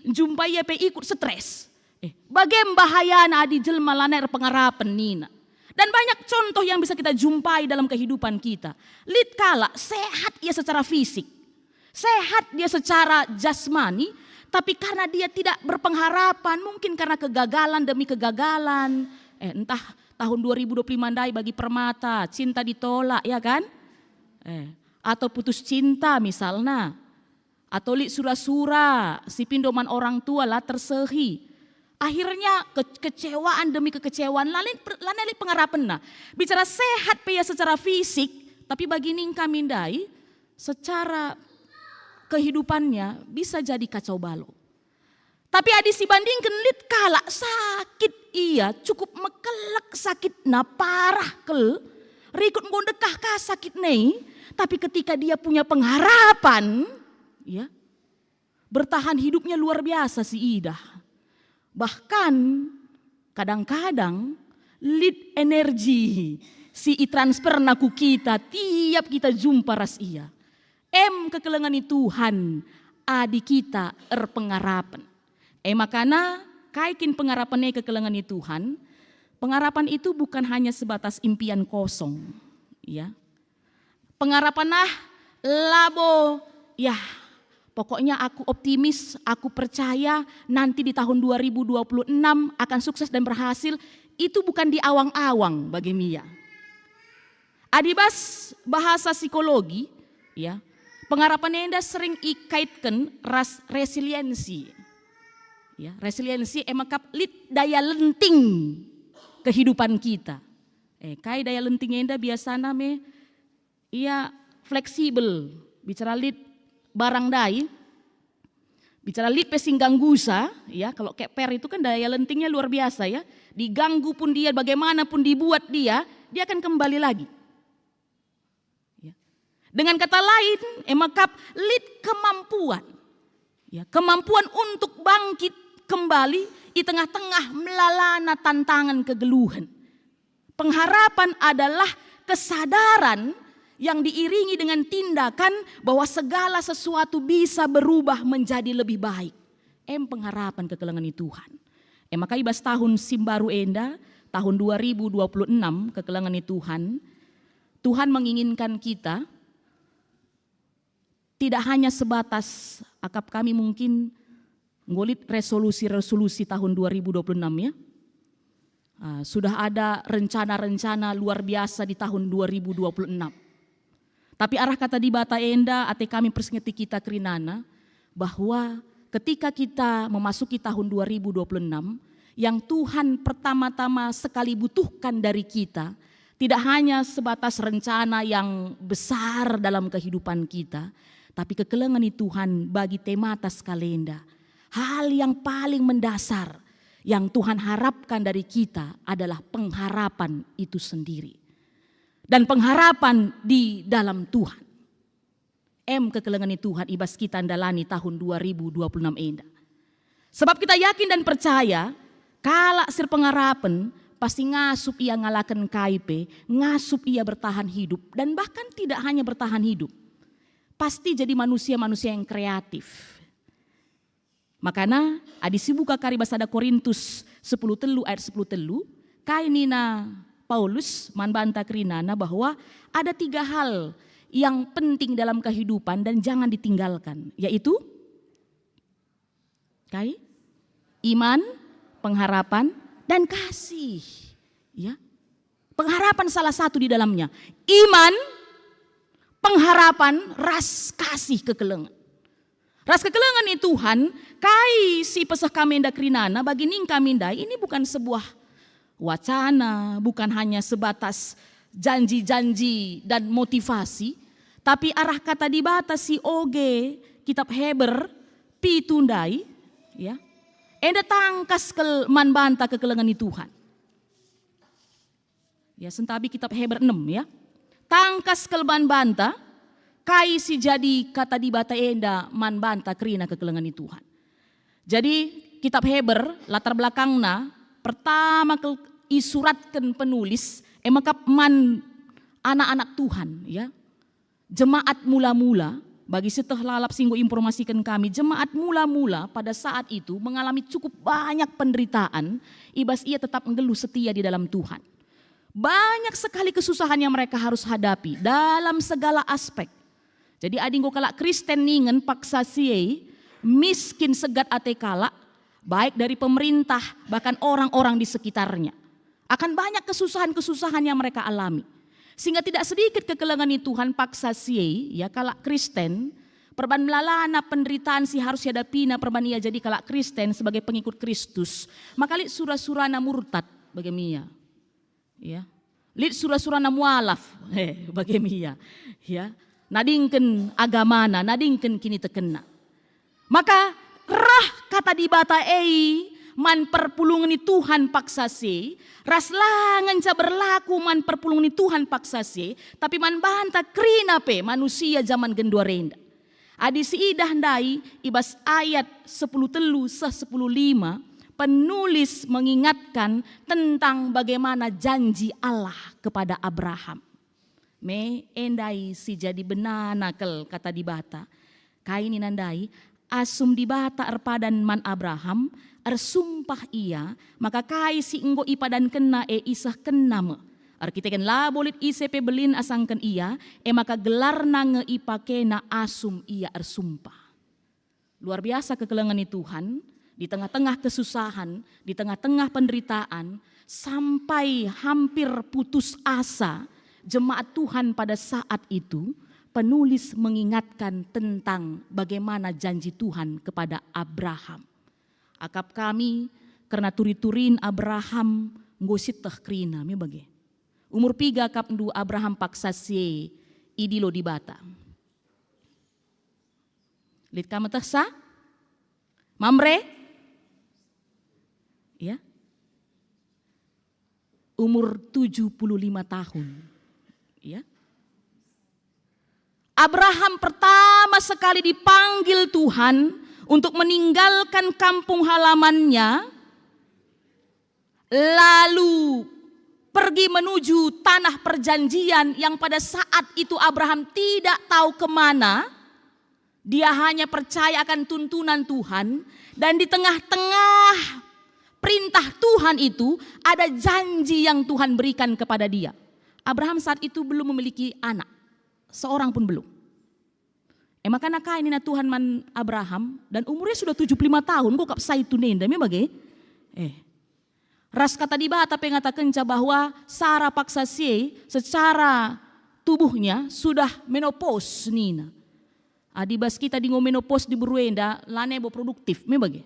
njumpai ia pe ikut stres. Eh, bage bahayana adi jelma lanai erpengarapen nina. Dan banyak contoh yang bisa kita jumpai dalam kehidupan kita. Lit kalak sehat ia secara fisik, sehat dia secara jasmani, tapi karena dia tidak berpengharapan, mungkin karena kegagalan demi kegagalan, eh, entah tahun dua ribu dua puluh lima ndai bagi Permata, cinta ditolak, ya kan? Eh, atau putus cinta misalna, atau lit sura-sura, si pindo man orang tua la tersehi. Akhirnya ke-, kecewaan demi kekecewaan, la lit per-, la lit pengarapenna. Bicara sehat pe ia secara fisik, tapi bagi nina kami ndai, secara kehidupannya bisa jadi kacau balau. Tapi adi sibandingken lit kalak sakit ia, cukup mekelek sakitna, parah kal, rikut enggo ndekah ka sakitna e, tapi ketika dia punya pengharapan, ya, bertahan hidupnya luar biasa siidah. Bahkan kadang-kadang lit energi si itransferna ku kita tiap kita jumpa ras ia. Em kekelengen ni Tuhan, adi kita erpengarapen. E makana, kai kin pengarapen e kekelengen ni Tuhan? Pengarapan itu bukan hanya sebatas impian kosong, ya. Pengarapan ah labo, ya, pokoknya aku optimis, aku percaya nanti di tahun dua ribu dua puluh enam akan sukses dan berhasil. Itu bukan di awang-awang bagi mia. Adi bas bahasa psikologi, ya, pengarapan enda sering ikaitken ras resiliensi. Ya, resiliensi e mekap lit daya lenting kehidupan kita. Eh, kai daya lenting enda biasana me ia fleksibel, bicara lit barang ndai, bicara lit pe si ngganggusa, ya, kalau keper itu kan daya lentingnya luar biasa, ya. Diganggu pun dia, bagaimana pun dibuat dia, dia akan kembali lagi. Ya. Dengan kata lain, e mekap lit kemampuan. Ya, kemampuan untuk bangkit kembali i tengah-tengah melalana tantangan kegeluhen. Pengharapan adalah kesadaran yang diiringi dengan tindakan bahwa segala sesuatu bisa berubah menjadi lebih baik. Em pengharapan kekelengen ni Tuhan. E maka i bas tahun si mbaru enda, tahun dua ribu dua puluh enam, kekelengen ni Tuhan, Tuhan menginginkan kita tidak hanya sebatas akap kami mungkin nggo lit resolusi-resolusi tahun dua ribu dua puluh enam ya. Ah, sudah ada rencana-rencana luar biasa di tahun dua ribu dua puluh enam. Tapi arah kata Dibata enda ate kami persingeti kita kerinana bahwa ketika kita memasuki tahun dua ribu dua puluh enam, yang Tuhan pertama-tama sekali butuhkan dari kita tidak hanya sebatas rencana yang besar dalam kehidupan kita, tapi kekelengen ni Tuhan bagi temata sekali enda. Hal yang paling mendasar yang Tuhan harapkan dari kita adalah pengharapan itu sendiri. Dan pengharapan di dalam Tuhan. Em kekelengen Tuhan i bas kita ndalani tahun dua ribu dua puluh enam enda. Sebab kita yakin dan percaya, kalak si erpengarapen pasti ngasup ia ngalaken kai pe, ngasup ia bertahan hidup, dan bahkan tidak hanya bertahan hidup. Pasti jadi manusia-manusia yang kreatif. Makana, adi sibuka kari bas sada Korintus sepuluh telu ayat sepuluh telu, kai nina Paulus man banta kerinana bahwa ada tiga hal yang penting dalam kehidupan dan jangan ditinggalkan, yaitu kai? Iman, pengharapan, dan kasih. Ya. Pengharapan salah satu di dalamnya. Iman, pengharapan, ras kasih kekelengen. Ras kekelengen ni Tuhan, kai si peseh kami enda kerinana bagi ning kami ndai, ini bukan sebuah wacana, bukan hanya sebatas janji-janji dan motivasi, tapi arah kata Dibata si oge, kitab Heber pitu ndai, ya. Enda tangkas kal man banta kekelengen ni Tuhan. Ya, sentabi kitab Heber enam, ya. Tangkas kal man banta, kai si jadi kata Dibata enda man banta kerina kekelengen ni Tuhan. Jadi, kitab Heber, latar belakangna, pertama kal isuratken penulis, e maka man anak-anak Tuhan, ya. Jemaat mula-mula, bagi si teh lalap si enggo informasiken kami, jemaat mula-mula pada saat itu mengalami cukup banyak penderitaan, i bas ia tetap nggeluh setia di dalam Tuhan. Banyak sekali kesusahan yang mereka harus hadapi dalam segala aspek. Jadi, adi enggo kalak Kristen ningen paksa si e, miskin segat ate kalak, baik dari pemerintah, bahkan orang-orang di sekitarnya. Akan banyak kesusahan-kesusahan yang mereka alami. Sehingga tidak sedikit kekelengen ni Tuhan paksa si e, ya, kalak Kristen, perban melalana penderitaan si harus iadapina perban ia jadi kalak Kristen sebagai pengikut Kristus. Maka lit sura-surana murtad, bage ia. Ya. Lit sura-surana mualaf, eh, bage ia. Ya. Nadingken agamana, nadingken kinitekenna. Maka reh kata Dibata e man perpulungen ni Tuhan paksa si e, ras la ngenca berlaku man perpulungen ni Tuhan paksa si e, tapi man banta kerina pe manusia jaman genduari enda. Adi siidah ndai i bas ayat sepuluh telu seh sepuluh lima, penulis mengingatkan tentang bagaimana janji Allah kepada Abraham. Me e ndai si jadi benana kal kata Dibata. Kai nina ndai, asum Dibata erpadan man Abraham, ersumpah Ia, maka kai si enggo ipadankenna e isehkenna me. Erkiteken labo lit ise pe belin asangken Ia, e maka gelarna nge ipakena asum Ia ersumpah. Luar biasa kekelengen ni Tuhan, di tengah-tengah kesusahan, di tengah-tengah penderitaan, sampai hampir putus asa, jemaat Tuhan pada saat itu, penulis mengingatkan tentang bagaimana janji Tuhan kepada Abraham. Akap kami, kerna turi-turin Abraham enggo sieteh kerina, me bage. Umur piga akapndu Abraham paksa si e idilo Dibata? Lit kam metehsa? Mamre? Ya. Umur tujuh puluh lima tahun. Ya. Abraham pertama sekali dipanggil Tuhan untuk meninggalkan kampung halamannya, lalu pergi menuju tanah perjanjian yang pada saat itu Abraham tidak tahu kemana. Dia hanya percaya akan tuntunan Tuhan, dan di tengah-tengah perintah Tuhan itu ada janji yang Tuhan berikan kepada dia. Abraham saat itu belum memiliki anak, seorang pun belum. E maka kai nina Tuhan man Abraham, dan umurnya sudah tujuh puluh lima tahun, kok kap sai tune enda me bage? Eh. Ras kata Dibata pe ngatakenca bahwa Sara paksa si e secara tubuhnya sudah menopause nina. Adi bas kita adi enggo menopause diberu enda, lanai bo produktif, me bage.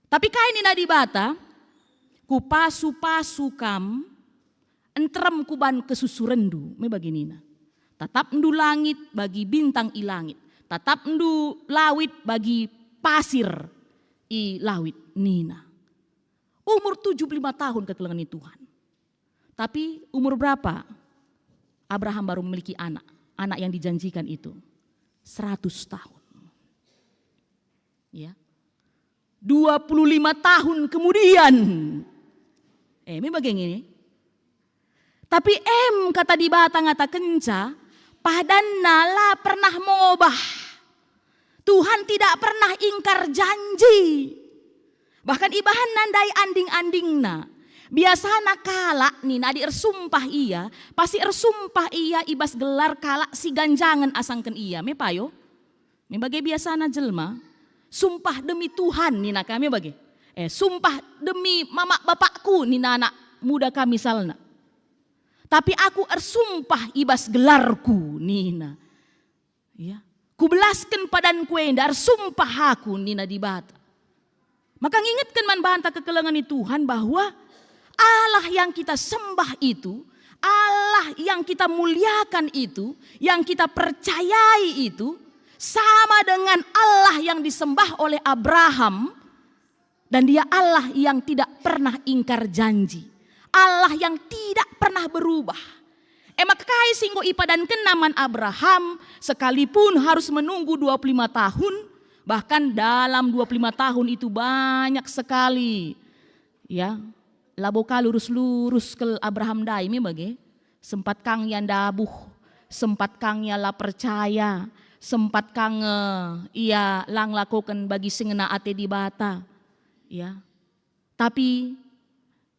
Tapi kai nina Dibata, "Kupasu-pasu kam, nterem kuban kesusurenndu," me bage nina. "Tatapndu langit bagi bintang i langit, tatapndu lawit bagi pasir i lawit," nina. Umur tujuh puluh lima tahun kekelengen Tuhan. Tapi umur berapa Abraham baru memiliki anak? Anak yang dijanjikan itu seratus tahun. Ya. Dua puluh lima tahun kemudian. Eh, me bage ngini. Tapi em kata Dibata ngatakenca, padanna la pernah mobah. Tuhan tidak pernah ingkar janji. Bahkan ibahanna ndai anding-andingna. Biasana kalak nina adi ersumpah ia, pasti ersumpah ia i bas gelar kalak si ganjangen asangken ia. Me payo? Me bage biasana jelma, "Sumpah demi Tuhan," nina ka, me bage. Eh, "Sumpah demi mamak bapakku," nina anak muda ka misalna. "Tapi aku ersumpah i bas gelarku," nina. Ya. "Kubelasken padanku enda, ersumpah aku," nina Dibata. Maka ngingetken man banta kekelengen ni Tuhan bahwa Allah yang kita sembah itu, Allah yang kita muliakan itu, yang kita percayai itu, sama dengan Allah yang disembah oleh Abraham, dan Dia Allah yang tidak pernah ingkar janji, Allah yang tidak pernah berubah. E maka kai si enggo ipadankenna man Abraham, sekalipun harus menunggu dua puluh lima tahun, bahkan dalam dua puluh lima tahun itu banyak sekali, ya, labo ka lurus-lurus kal Abraham ndai me bage. Sempat ka nge ia ndabuh, sempat ka nge ia la percaya, sempat ka nge ia la ngelakoken bagi si ngena ate Dibata. Ya. Tapi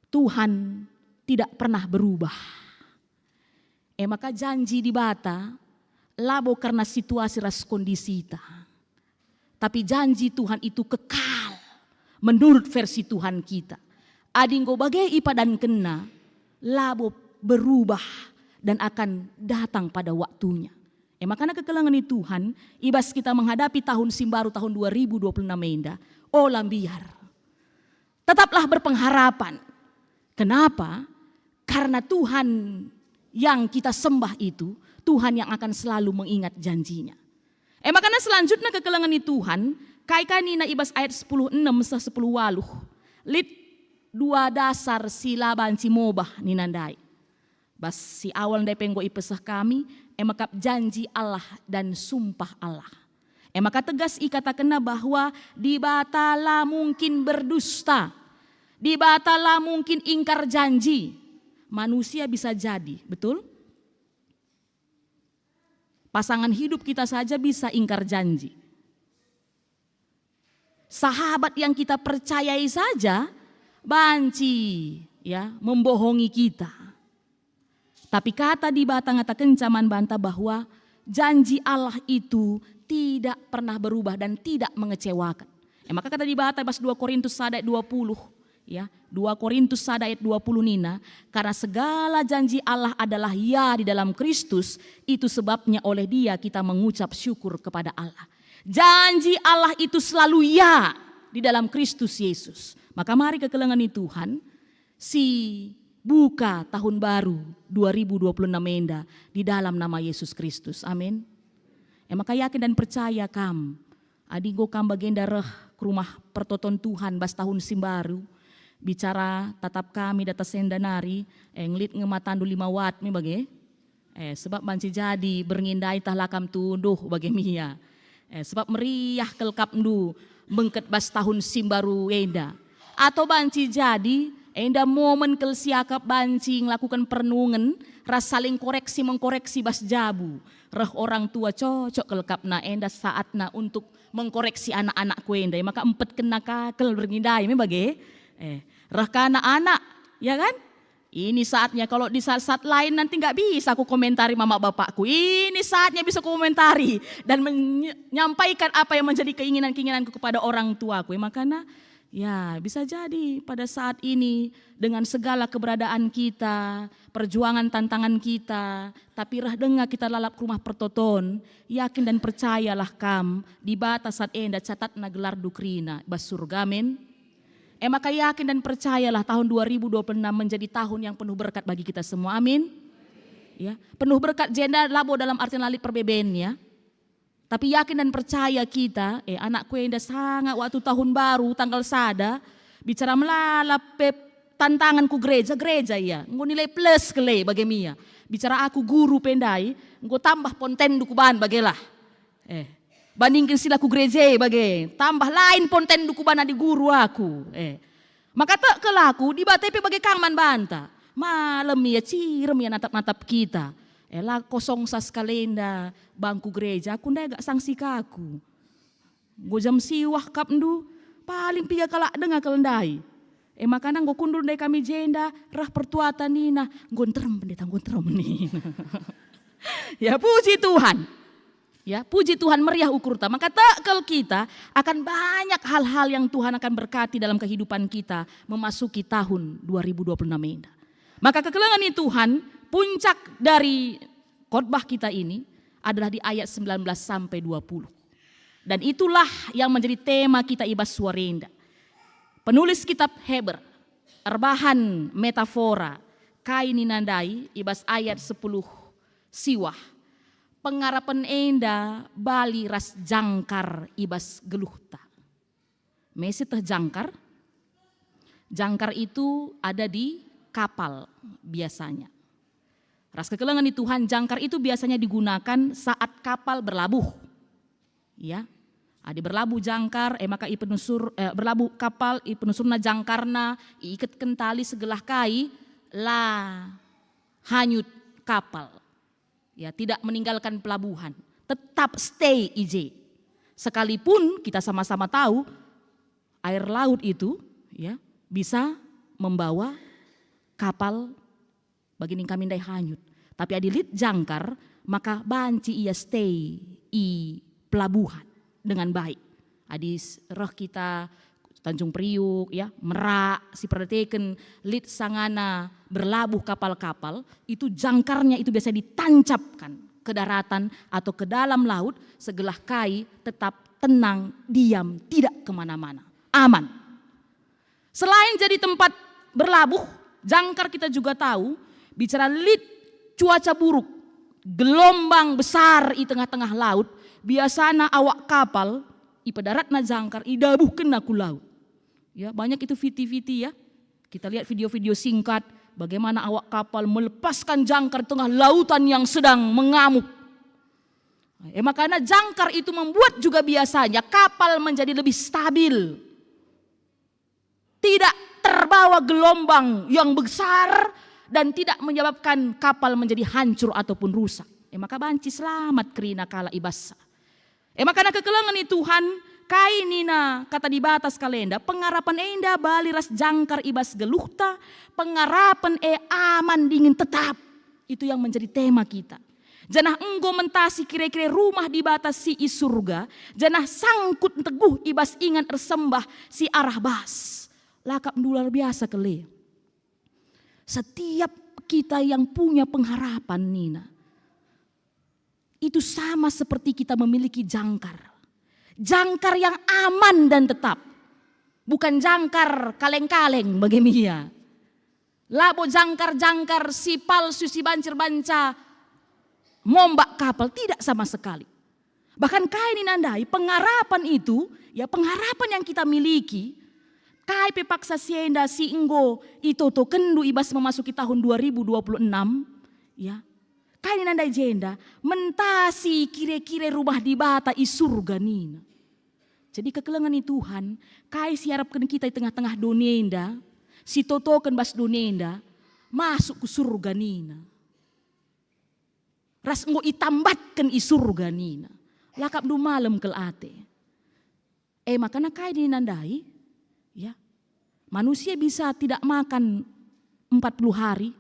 Tuhan tidak pernah berubah. E maka janji Dibata labo kerna situasi ras kondisita. Tapi janji Tuhan itu kekal menurut versi Tuhan kita. Adi enggo bage ipadankenna, labo berubah dan akan datang pada waktunya. E makana kekelengen ni Tuhan, i bas kita menghadapi tahun si mbaru tahun dua ribu dua puluh enam enda, ola mbiar. Tetaplah berpengharapan. Kenapa? Karena Tuhan yang kita sembah itu, Tuhan yang akan selalu mengingat janjinya. E makana selanjutnya kekelengen ni Tuhan, kai ka nina i bas ayat sepuluh enem seh sepuluh waluh, lit dua dasar si la banci mobah nina ndai. Bas si awal ndai pe enggo ipeseh kami, e maka janji Allah dan sumpah Allah. E maka tegas ikatakenna bahwa Dibata la mungkin berdusta. Dibata la mungkin ingkar janji. Manusia bisa jadi, betul? Pasangan hidup kita saja bisa ingkar janji. Sahabat yang kita percayai saja banci, ya, membohongi kita. Tapi kata Dibata ngatakenca man banta bahwa janji Allah itu tidak pernah berubah dan tidak mengecewakan. E maka kata Dibata bas dua Korintus sada ayat dua puluh, ya, dua Korintus sada ayat dua puluh nina, "Karena segala janji Allah adalah ya di dalam Kristus, itu sebabnya oleh Dia kita mengucap syukur kepada Allah." Janji Allah itu selalu ya di dalam Kristus Yesus. Maka mari kekelengen ni Tuhan, si buka tahun baru dua ribu dua puluh enam enda di dalam nama Yesus Kristus. Amin. E maka yakin dan percaya kam, adi enggo kam bagenda reh ku rumah pertoton Tuhan bas tahun si mbaru, bicara tatap kami datas enda nari, e, nglit nge matandu lima watt me bage. Eh, sebab banci jadi berngi ndai tah la kam tunduh bage mia. Eh, sebab meriah kal kapndu bengket bas tahun si mbaru enda. Atau banci jadi enda momen kal siakap banci ngelakuken perenungen ras saling koreksi-mengkoreksi bas jabu. Reh orang tua cocok kal kapna enda saatna untuk mengkoreksi anak-anakku enda. Maka empetkenna ka kal berngi ndai me bage. Eh, reh ka anak-anak, ya kan? Ini saatnya, kalau di saat-saat lain nanti nggak bisa aku komentari mama bapakku. Ini saatnya bisa komentari dan menyampaikan apa yang menjadi keinginan-keinginanku kepada orang tuaku. Ya, makanya, ya, bisa jadi pada saat ini dengan segala keberadaan kita, perjuangan, tantangan kita, tapi reh denga kita lalap ke rumah pertoton, yakin dan percayalah kam, Dibata saat enda catatna gelarndu kerina bas surga, men. E maka yakin dan percayalah tahun dua ribu dua puluh enam menjadi tahun yang penuh berkat bagi kita semua. Amin. Ya, penuh berkat jenda labo dalam artian la lit perbeben ya. Tapi yakin dan percaya kita, eh, anakku enda sanga waktu tahun baru tanggal sada, bicara melala pe tantangan ku gereja, gereja ia. Enggo nilai plus kele bage mia. Bicara aku guru pe ndai, enggo tambah pontenndu kuban bagelah. Eh, bandingken sila ku gereja bage, tambah lain pontenndu kuban adi guru aku. Eh, maka tek kal aku, Dibata pe bage kang man banta. Malem ia, cirem ia natap-natap kita. Eh, la kosongsa sekalenda bangku gereja, aku ndai gak sangsi kaku. Enggo jam siwah kap ndu, paling piga kalak denga kal ndai. E makana enggo kundul ndai kami jenda, reh pertuata nina, "Enggo nterem, Pendeta, enggo nterem," nina. Ya, puji Tuhan. Ya, puji Tuhan, meriah ukurta. Maka tek kal kita akan banyak hal-hal yang Tuhan akan berkati dalam kehidupan kita memasuki tahun dua ribu dua puluh enam enda. Maka kekelengen ni Tuhan, puncak dari khotbah kita ini adalah di ayat sembilan belas sampai dua puluh. Dan itulah yang menjadi tema kita i bas suari enda. Penulis kitab Heber erbahan metafora kai nina ndai i bas ayat sepuluh siwah, "Pengarapen enda bali ras jangkar i bas geluhta." Mesi teh jangkar? Jangkar itu ada di kapal biasanya. Ras kekelengen ni Tuhan, jangkar itu biasanya digunakan saat kapal berlabuh. Ya. Adi berlabuh jangkar, eh, maka ipenusur, eh, berlabuh kapal, ipenusurna jangkarna, iiketken tali segelah kai, la hanyut kapal. Ya, tidak meninggalkan pelabuhan, tetap stay i je. Sekalipun kita sama-sama tahu air laut itu, ya, bisa membawa kapal bagi ning kami ndai hanyut. Tapi adi lit jangkar, maka banci ia stay i pelabuhan dengan baik. Adi s-, reh kita Tanjung Priuk, ya, Merak, siperdiateken lit sangana berlabuh kapal-kapal, itu jangkarnya itu biasa ditancapkan ke daratan atau ke dalam laut, segelah kai tetap tenang, diam, tidak kemana-mana, aman. Selain jadi tempat berlabuh, jangkar kita juga tahu, bicara lit cuaca buruk, gelombang besar i tengah-tengah laut, biasana awak kapal, ipadaratna jangkar, idabuhkenna ku laut. Ya, banyak itu fiti-fiti ya. Kita lihat video-video singkat, bagaimana awak kapal melepaskan jangkar di tengah lautan yang sedang mengamuk. E makana jangkar itu membuat juga biasanya kapal menjadi lebih stabil. Tidak terbawa gelombang yang besar dan tidak menyebabkan kapal menjadi hancur ataupun rusak. E maka banci selamat kerina kalak i bas. E makana kekelengen ni Tuhan, kai nina kata Dibata sekalenda, pengarapen enda bali ras jangkar i bas geluhta, pengarapen e aman dingen tetap. Itu yang menjadi tema kita. Janah enggo mentasi kire-kire rumah Dibata si i surga, janah sangkut nteguh i bas ingan ersembah si arah bas. Lakap ndu luar biasa kele. Setiap kita yang punya pengharapan, nina, itu sama seperti kita memiliki jangkar. Jangkar yang aman dan tetap. Bukan jangkar kaleng-kaleng bage mia. Labo jangkar-jangkar si palsu si banci erbanca mombak kapal, tidak sama sekali. Bahkan kai nina ndai, pengharapan itu, ya, pengharapan yang kita miliki, kai pe paksa si enda si enggo itotokenndu i bas memasuki tahun dua ribu dua puluh enam, ya. Kai nina ndai jenda, mentasi kire-kire rumah Dibata i surga nina. Jadi kekelengen ni Tuhan, kai si iarapken kita i tengah-tengah doni enda, si totoken bas doni enda, masuk ku surga nina. Ras enggo itambatken i surga nina. Lakap ndu malem kel ate. E makana kai nina ndai? Ya. Manusia bisa tidak makan empat puluh hari,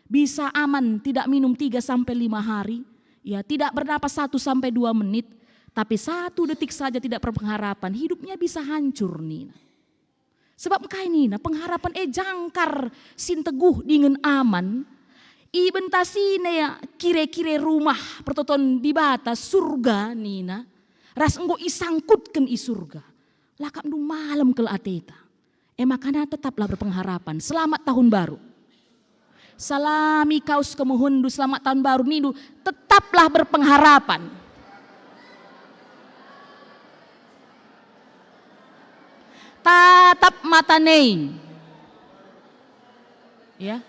bisa aman tidak minum tiga sampai lima hari, ya, tidak bernapas satu sampai dua menit, tapi satu detik saja tidak berpengharapan, hidupnya bisa hancur nina. Sebab engkai nina, pengharapan e jangkar si nteguh dingen aman, ibentasina kire-kire rumah pertoton Dibata, surga nina, ras enggo isangkutken i surga. Lakap ndu malem kel ateta. E makana tetaplah berpengharapan. Selamat tahun baru. Salami kaus kemuhenndu, selamat tahun baru nindu, tetaplah berpengharapan. Tatap mata nei. Ya.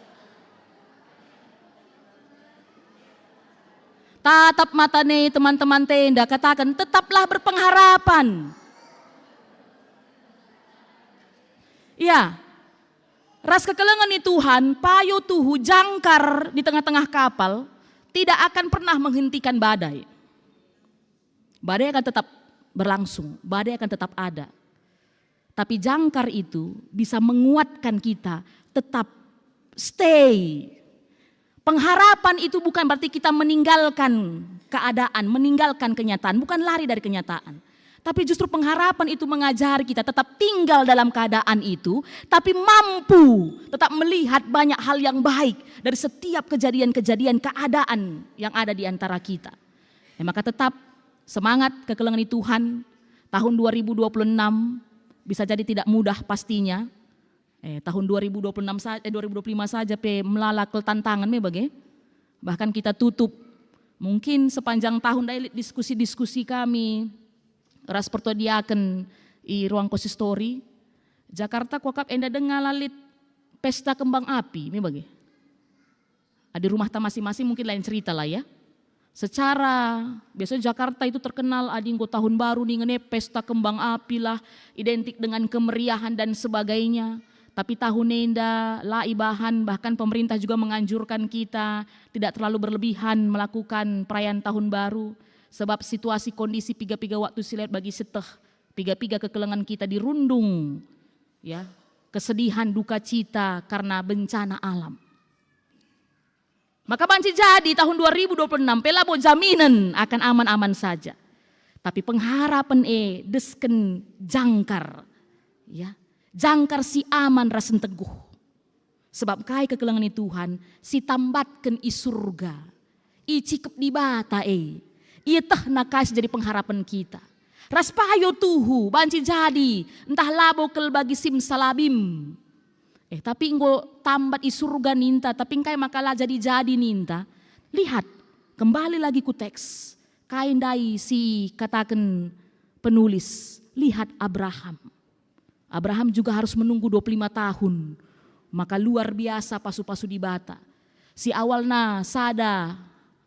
Tatap mata nei teman-teman enda, kataken, "Tetaplah berpengharapan." Ya. Ras kekelengen ni Tuhan, payo tuhu jangkar di tengah-tengah kapal tidak akan pernah menghentikan badai. Badai akan tetap berlangsung, badai akan tetap ada. Tapi jangkar itu bisa menguatkan kita tetap stay. Pengharapan itu bukan berarti kita meninggalkan keadaan, meninggalkan kenyataan, bukan lari dari kenyataan. Tapi justru pengharapan itu mengajari kita tetap tinggal dalam keadaan itu, tapi mampu tetap melihat banyak hal yang baik dari setiap kejadian-kejadian keadaan yang ada di antara kita. Ya, maka tetap semangat kekelengen Tuhan. Tahun dua ribu dua puluh enam bisa jadi tidak mudah pastinya. Eh, tahun dua ribu dua puluh enam sa-, eh, dua ribu dua puluh lima saja pe melala kal tantangan me bage. Bahkan kita tutup. Mungkin sepanjang tahun ndai lit diskusi-diskusi kami ras pertua diaken i ruang konsistori, Jakarta kuakap enda denga la lit pesta kembang api me bage. Adi rumahta masing-masing mungkin lain cerita lah ya. Secara biasanya Jakarta itu terkenal adi enggo tahun baru nih ngene pesta kembang api lah, identik dengan kemeriahan dan sebagainya. Tapi tahun enda la ibahan, bahkan pemerintah juga menganjurkan kita tidak terlalu berlebihan melakukan perayaan tahun baru, sebab situasi kondisi piga-piga waktu si lewat bagi seteh, piga-piga kekelengen kita dirundung, ya, kesedihan, duka cita karena bencana alam. Maka banci jadi tahun dua ribu dua puluh enam pe labo jaminen akan aman-aman saja. Tapi pengharapen e desken jangkar, ya, jangkar si aman ras nteguh. Sebab kai kekelengen ni Tuhan si tambatken i surga, icikep Dibata e, ietehna kai si jadi pengharapen kita. Ras payo tuhu banci jadi, ntah labo kal bagi simsalabim. Eh, tapi enggo tambat i surga ninta, tapi engkai maka la jadi-jadi ninta? Lihat, kembali lagi ku teks. Kai ndai si kataken penulis? Lihat Abraham. Abraham juga harus menunggu dua puluh lima tahun. Maka luar biasa pasu-pasu Dibata. Si awalna sada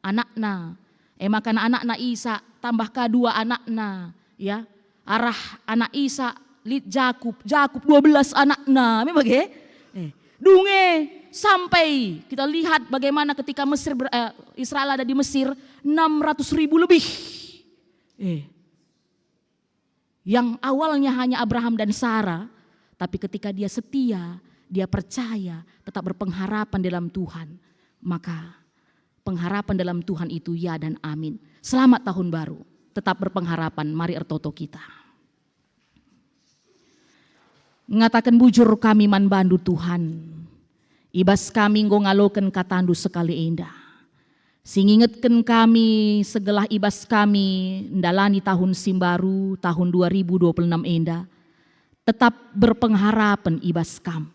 anakna, e maka anakna Isak, tambah ka dua anakna, ya. Arah anak Isak lit Jakup, Jakup dua belas anakna, me bage? Eh, dunge sampai kita lihat bagaimana ketika Mesir ber-, eh, Israel ada di Mesir, enam ratus ribu lebih. Eh, yang awalnya hanya Abraham dan Sara, tapi ketika dia setia, dia percaya, tetap berpengharapan dalam Tuhan, maka pengharapan dalam Tuhan itu ya dan amin. Selamat tahun baru. Tetap berpengharapan, mari ertoto kita. Ngataken bujur kami man bandu, Tuhan. I bas kami enggo ngaloken katandu sekali enda. Si ngingetken kami segelah i bas kami ndalani tahun si mbaru, tahun dua ribu dua puluh enam enda, tetap berpengharapen i bas Kam.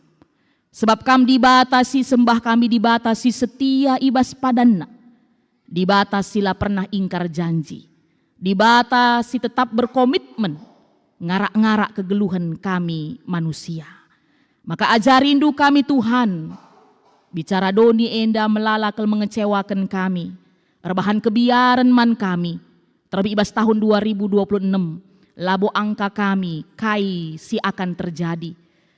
Sebab Kam Dibata si sembah kami, Dibata si setia i bas padanNa, Dibata si la pernah ingkar janji, Dibata si tetap berkomitmen ngarak-ngarak kegeluhen kami manusia. Maka ajarindu kami, Tuhan, bicara doni enda melala kal mengecewaken kami, erbahan kebiaren man kami, terlebih i bas tahun dua ribu dua puluh enam, labo angka kami kai si akan terjadi.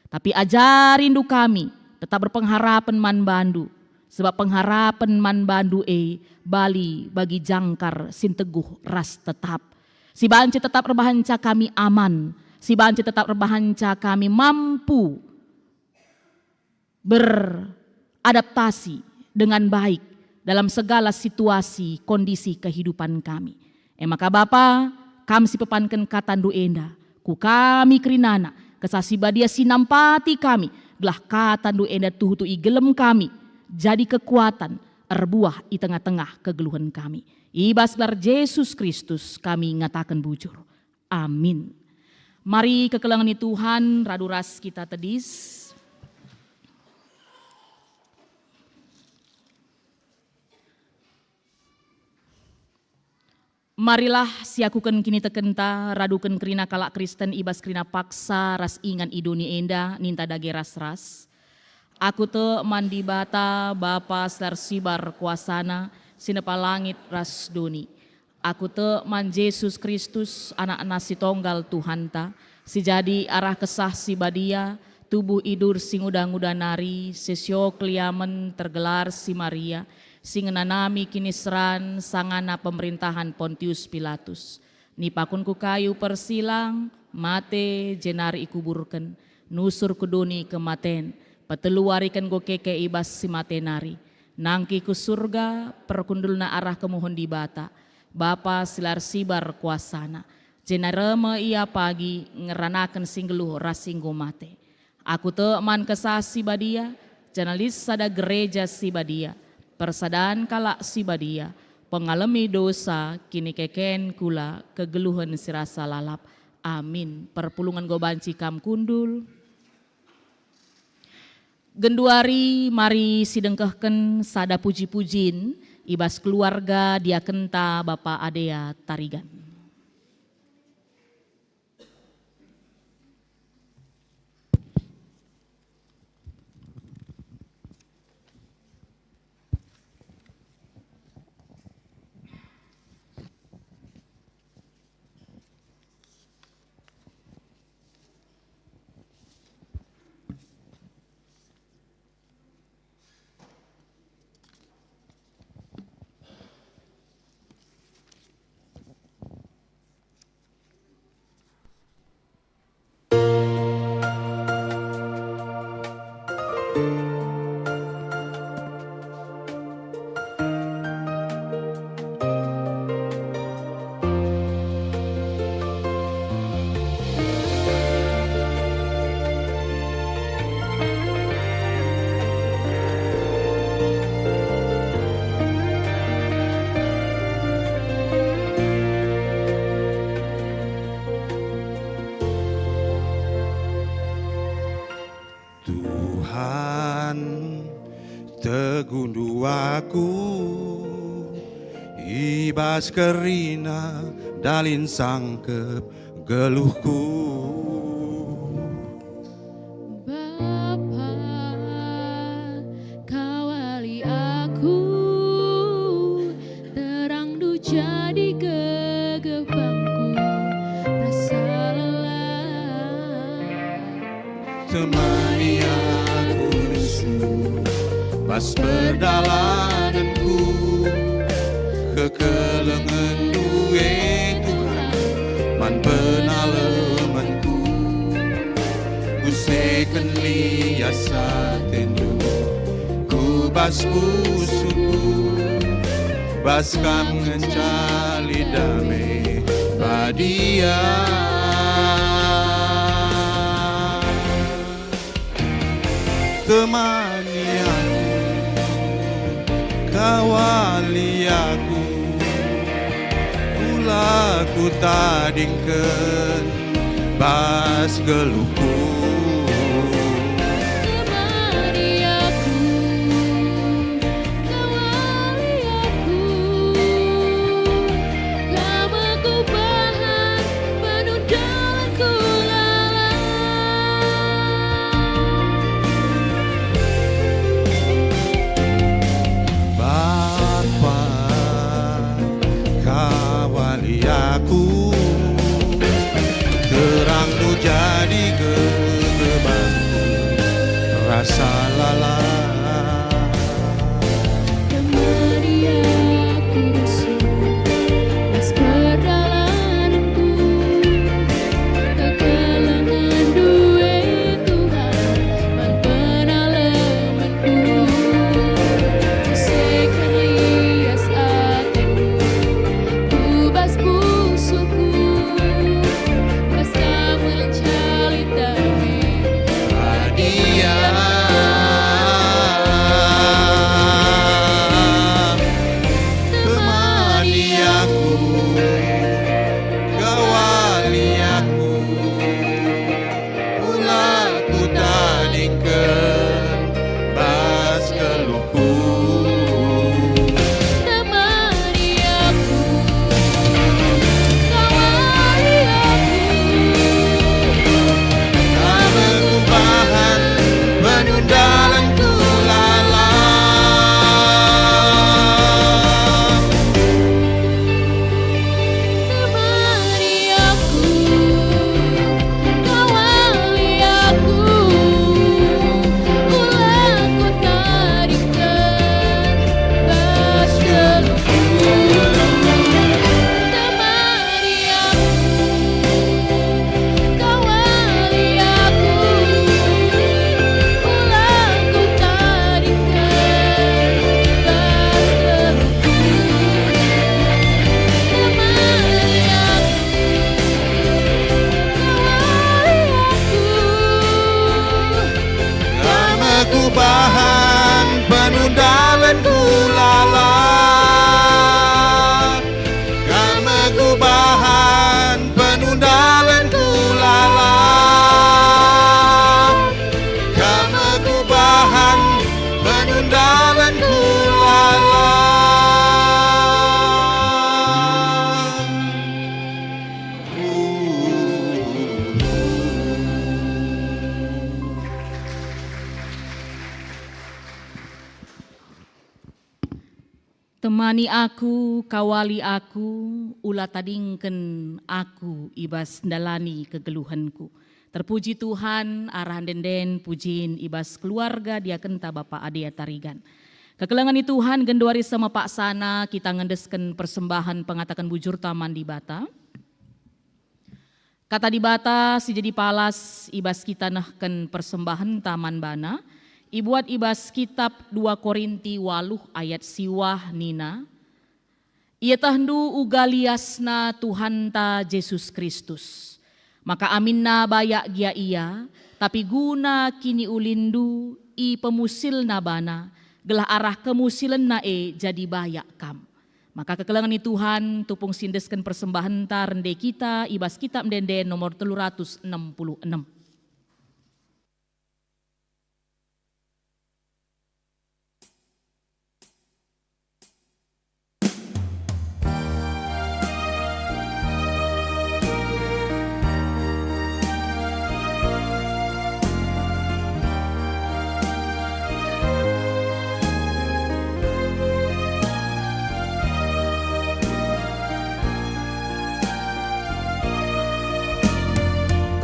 Tapi ajarindu kami tetap berpengharapen man bandu, sebab pengharapen man bandu e bali bagi jangkar si nteguh ras tetap. Si banci tetap erbahanca kami aman, si banci tetap erbahanca kami mampu beradaptasi dengan baik dalam segala situasi kondisi kehidupan kami. E maka Bapa, Kam si pepanken katandu enda, ku kami kerinana, Kesah Si Badia si nampati kami, gelah katandu enda tuhu-tuhu igelem kami, jadi kekuatan, erbuah i tengah-tengah kegeluhen kami. I bas gelar Jesus Kristus kami ngataken bujur. Amin. Mari kekelengen Tuhan radu ras kita tedis. Marilah siakuken kinitekenta, raduken kerina kalak Kristen i bas kerina paksa ras ingan i doni enda, ninta dage ras-ras. Aku tek man Dibata, Bapa si la ersibar kuasana, si nepa langit ras doni. Aku tek man Jesus Kristus, Anakna si tonggal Tuhanta, si jadi arah Kesah Si Badia, tubuh idur si nguda-nguda nari, sisio keliamen, tergelar si Maria, si ngenanami kiniseran sangana pemerintahan Pontius Pilatus. Nipakun ku kayu persilang, mate, jenari ikuburken, nusur ku doni kematen, petelu wariken enggo keke i bas si mate nari. Nangkih ku Surga, perkundulna arah kemuhen Dibata, Bapa si la ersibar kuasana. Jenari reh me Ia pagi ngeranaken si nggeluh ras si enggo mate. Aku tek man Kesah Si Badia, janah lit sada Gereja Si Badia, persadan kalak si badia, pengalemi dosa, kinikeken kula, kegeluhen si rasa lalap. Amin. Perpulungen enggo banci kam kundul. Genduari mari sidengkehken sada puji-pujin i bas keluarga diakenta Bapa Adea Tarigan. Tuhan, teguhndu aku, i bas kerina dalin sangkep geluhku. Bapa, kawali aku, terangndu jadi gegebanku, rasa lelah. Temani aku mesu bas perdalanenku, kekelengenNdu, e Tuhan, man penalemenku. Useken lias atendu ku bas pusuhku, bas Kam ngenca lit dame badia. Temani aku, kawali aku, kula kutadingken bas geluhku. Temani aku, kawali aku, Kam aku bahan, penuh dalanku lalap. Bapa, kawali aku, terangNdu jadi gegebanku, rasa lalap. Temani aku mesu bas perdalanenku, kekelengenNdu, e Tuhan, man penalemenku. Useken lias atendu ku bas pusuhku, bas Kam ngenca lit dame badia. Kubahan penundalanku lalap, kam me kubahan penundalanku lalap, kam me kubahan penundalanku lalap. Temani aku, kawali aku, ula tadingken aku i bas ndalani kegeluhenku. Terpuji Tuhan, arah ende-enden pujin i bas keluarga diakenta Bapa Ade Tarigan. Kekelengen ni Tuhan, genduari sama paksana kita ngendesken persembahen pengataken bujurta man Dibata. Kata Dibata si jadi palas i bas kita nehken persembahenta man baNa, ibuat i bas kitap dua Korinti waluh ayat siwah nina, "Ietehndu uga liasna Tuhanta Jesus Kristus, maka aminna bayak gia ia, tapi guna kiniulinndu ipemusilna bana, gelah arah kemusilenna e jadi bayak kam." Maka kekelengen ni Tuhan, tupung si endesken persembahenta rende kita i bas Kitap Ende-enden nomor telu ratus enem puluh enem.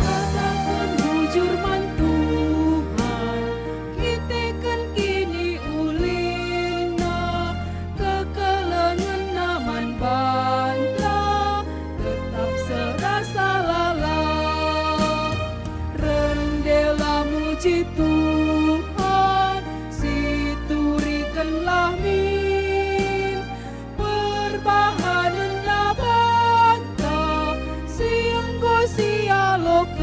Kataken bujur man Tuhan, kiteken kiniulinNa, kekelengenNa man banta tetap serasa lalap. Rendelah muji Tuhan, siturikenlah min, perbahanenNa banta si enggo sialoken.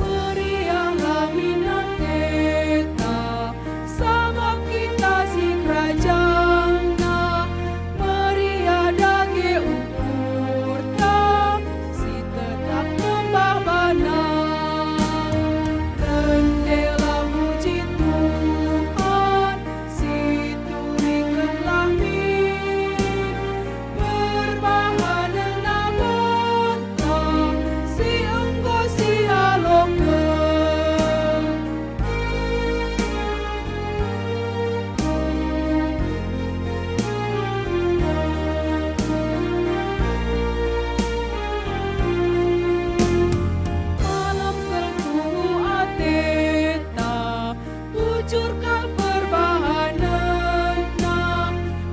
Meriahlah min ateta, sabap kita sikerajanNa, meriah dage ukurta, si tetap nembah baNa. Rendelah muji Tuhan, siturikenlah min, perbahanenNa banta si enggo sialoken. Malem kal tuhu ateta, bujur kal perbahanenNa,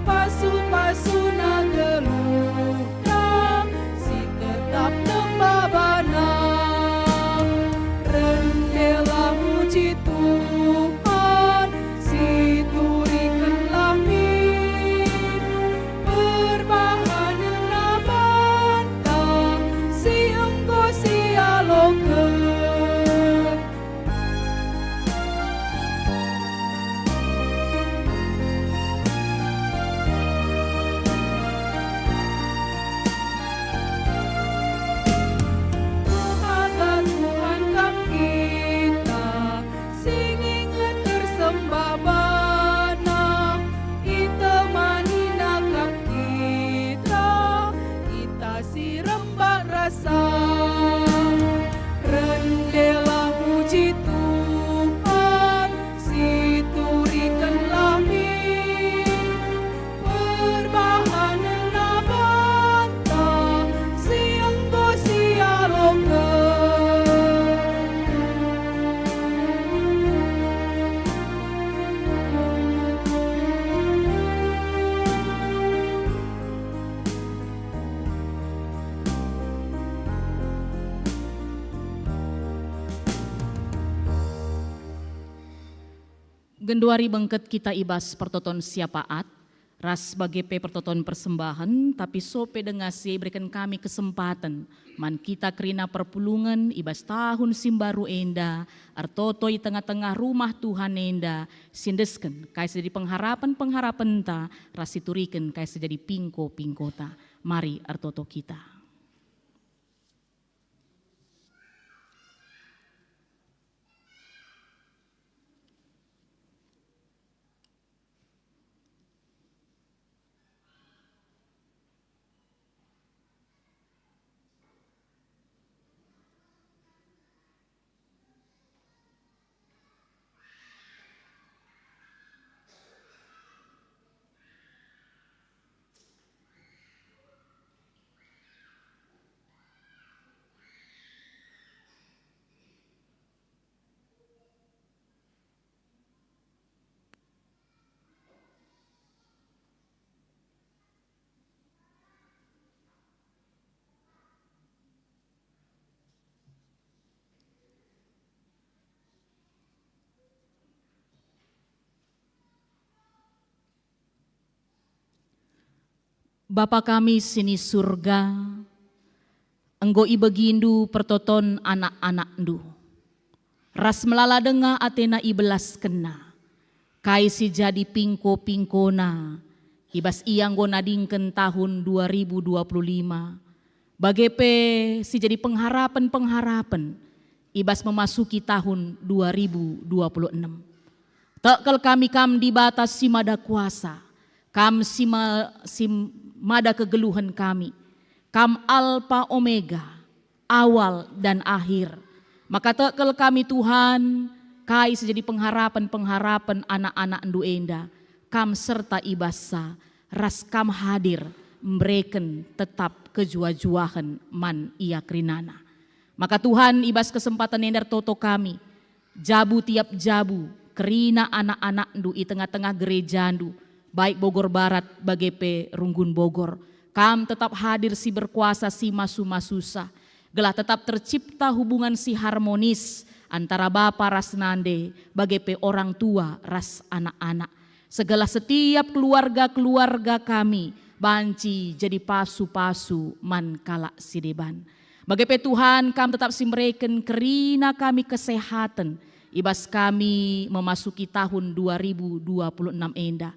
pasu-pasuNa geluh. Tuhan, si tetap nembah baNa. Rendelah muji Tuhan, siturikenlah min, perbahanenNa banta si enggo sialoken. Tuhan, Tuhan kap kita, si nginget ersembah baNa, itemaniNa kap kita, kita si rembak rasa. Rendelah muji Tuhan, siturikenlah min, perbahanenNa banta si enggo sialoken. Genduari bengket kita i bas pertoton siapaat, Ras bage pe pertoton persembahen, tapi sope denga si ibereken kami kesempaten man kita kerina perpulungen i bas tahun si mbaru enda, ertoto i tengah-tengah rumah Tuhan enda, si endesken kai si jadi pengharapen-pengharapenta, ras si turiken kai si jadi pingko-pingkota. Mari ertoto kita. Bapa kami si ni Surga, enggo ibegiNdu pertoton anak-anakNdu. Ras melala denga atena ibelaskenna kai si jadi pingko-pingkona i bas ia enggo nadingken tahun dua ribu dua puluh lima, bage pe si jadi pengharapen-pengharapen i bas memasuki tahun dua ribu dua puluh enam. Tek kal kami Kam Dibata si Mada Kuasa, Kam si ma-, si mada kegeluhen kami, Kam Alpa Omega, awal dan akhir. Maka tek kal kami Tuhan, kai si jadi pengharapen-pengharapen anak-anakNdu enda, Kam serta i bas-Sa, ras Kam hadir, mbereken tetap kejua-juahen man ia kerinana. Maka Tuhan, i bas kesempaten enda ertoto kami, jabu tiap jabu, kerina anak-anakNdu i tengah-tengah gerejaNdu, baik Bogor Barat bage pe Runggun Bogor. Kam tetap hadir si berkuasa si masu-masusa, gelah tetap tercipta hubungan si harmonis antara bapa ras nande, bage pe orang tua ras anak-anak. Segelah setiap keluarga-keluarga kami banci jadi pasu-pasu man kalak si deban. Bage pe Tuhan, Kam tetap si mereken kerina kami kesehaten i bas kami memasuki tahun dua ribu dua puluh enam enda.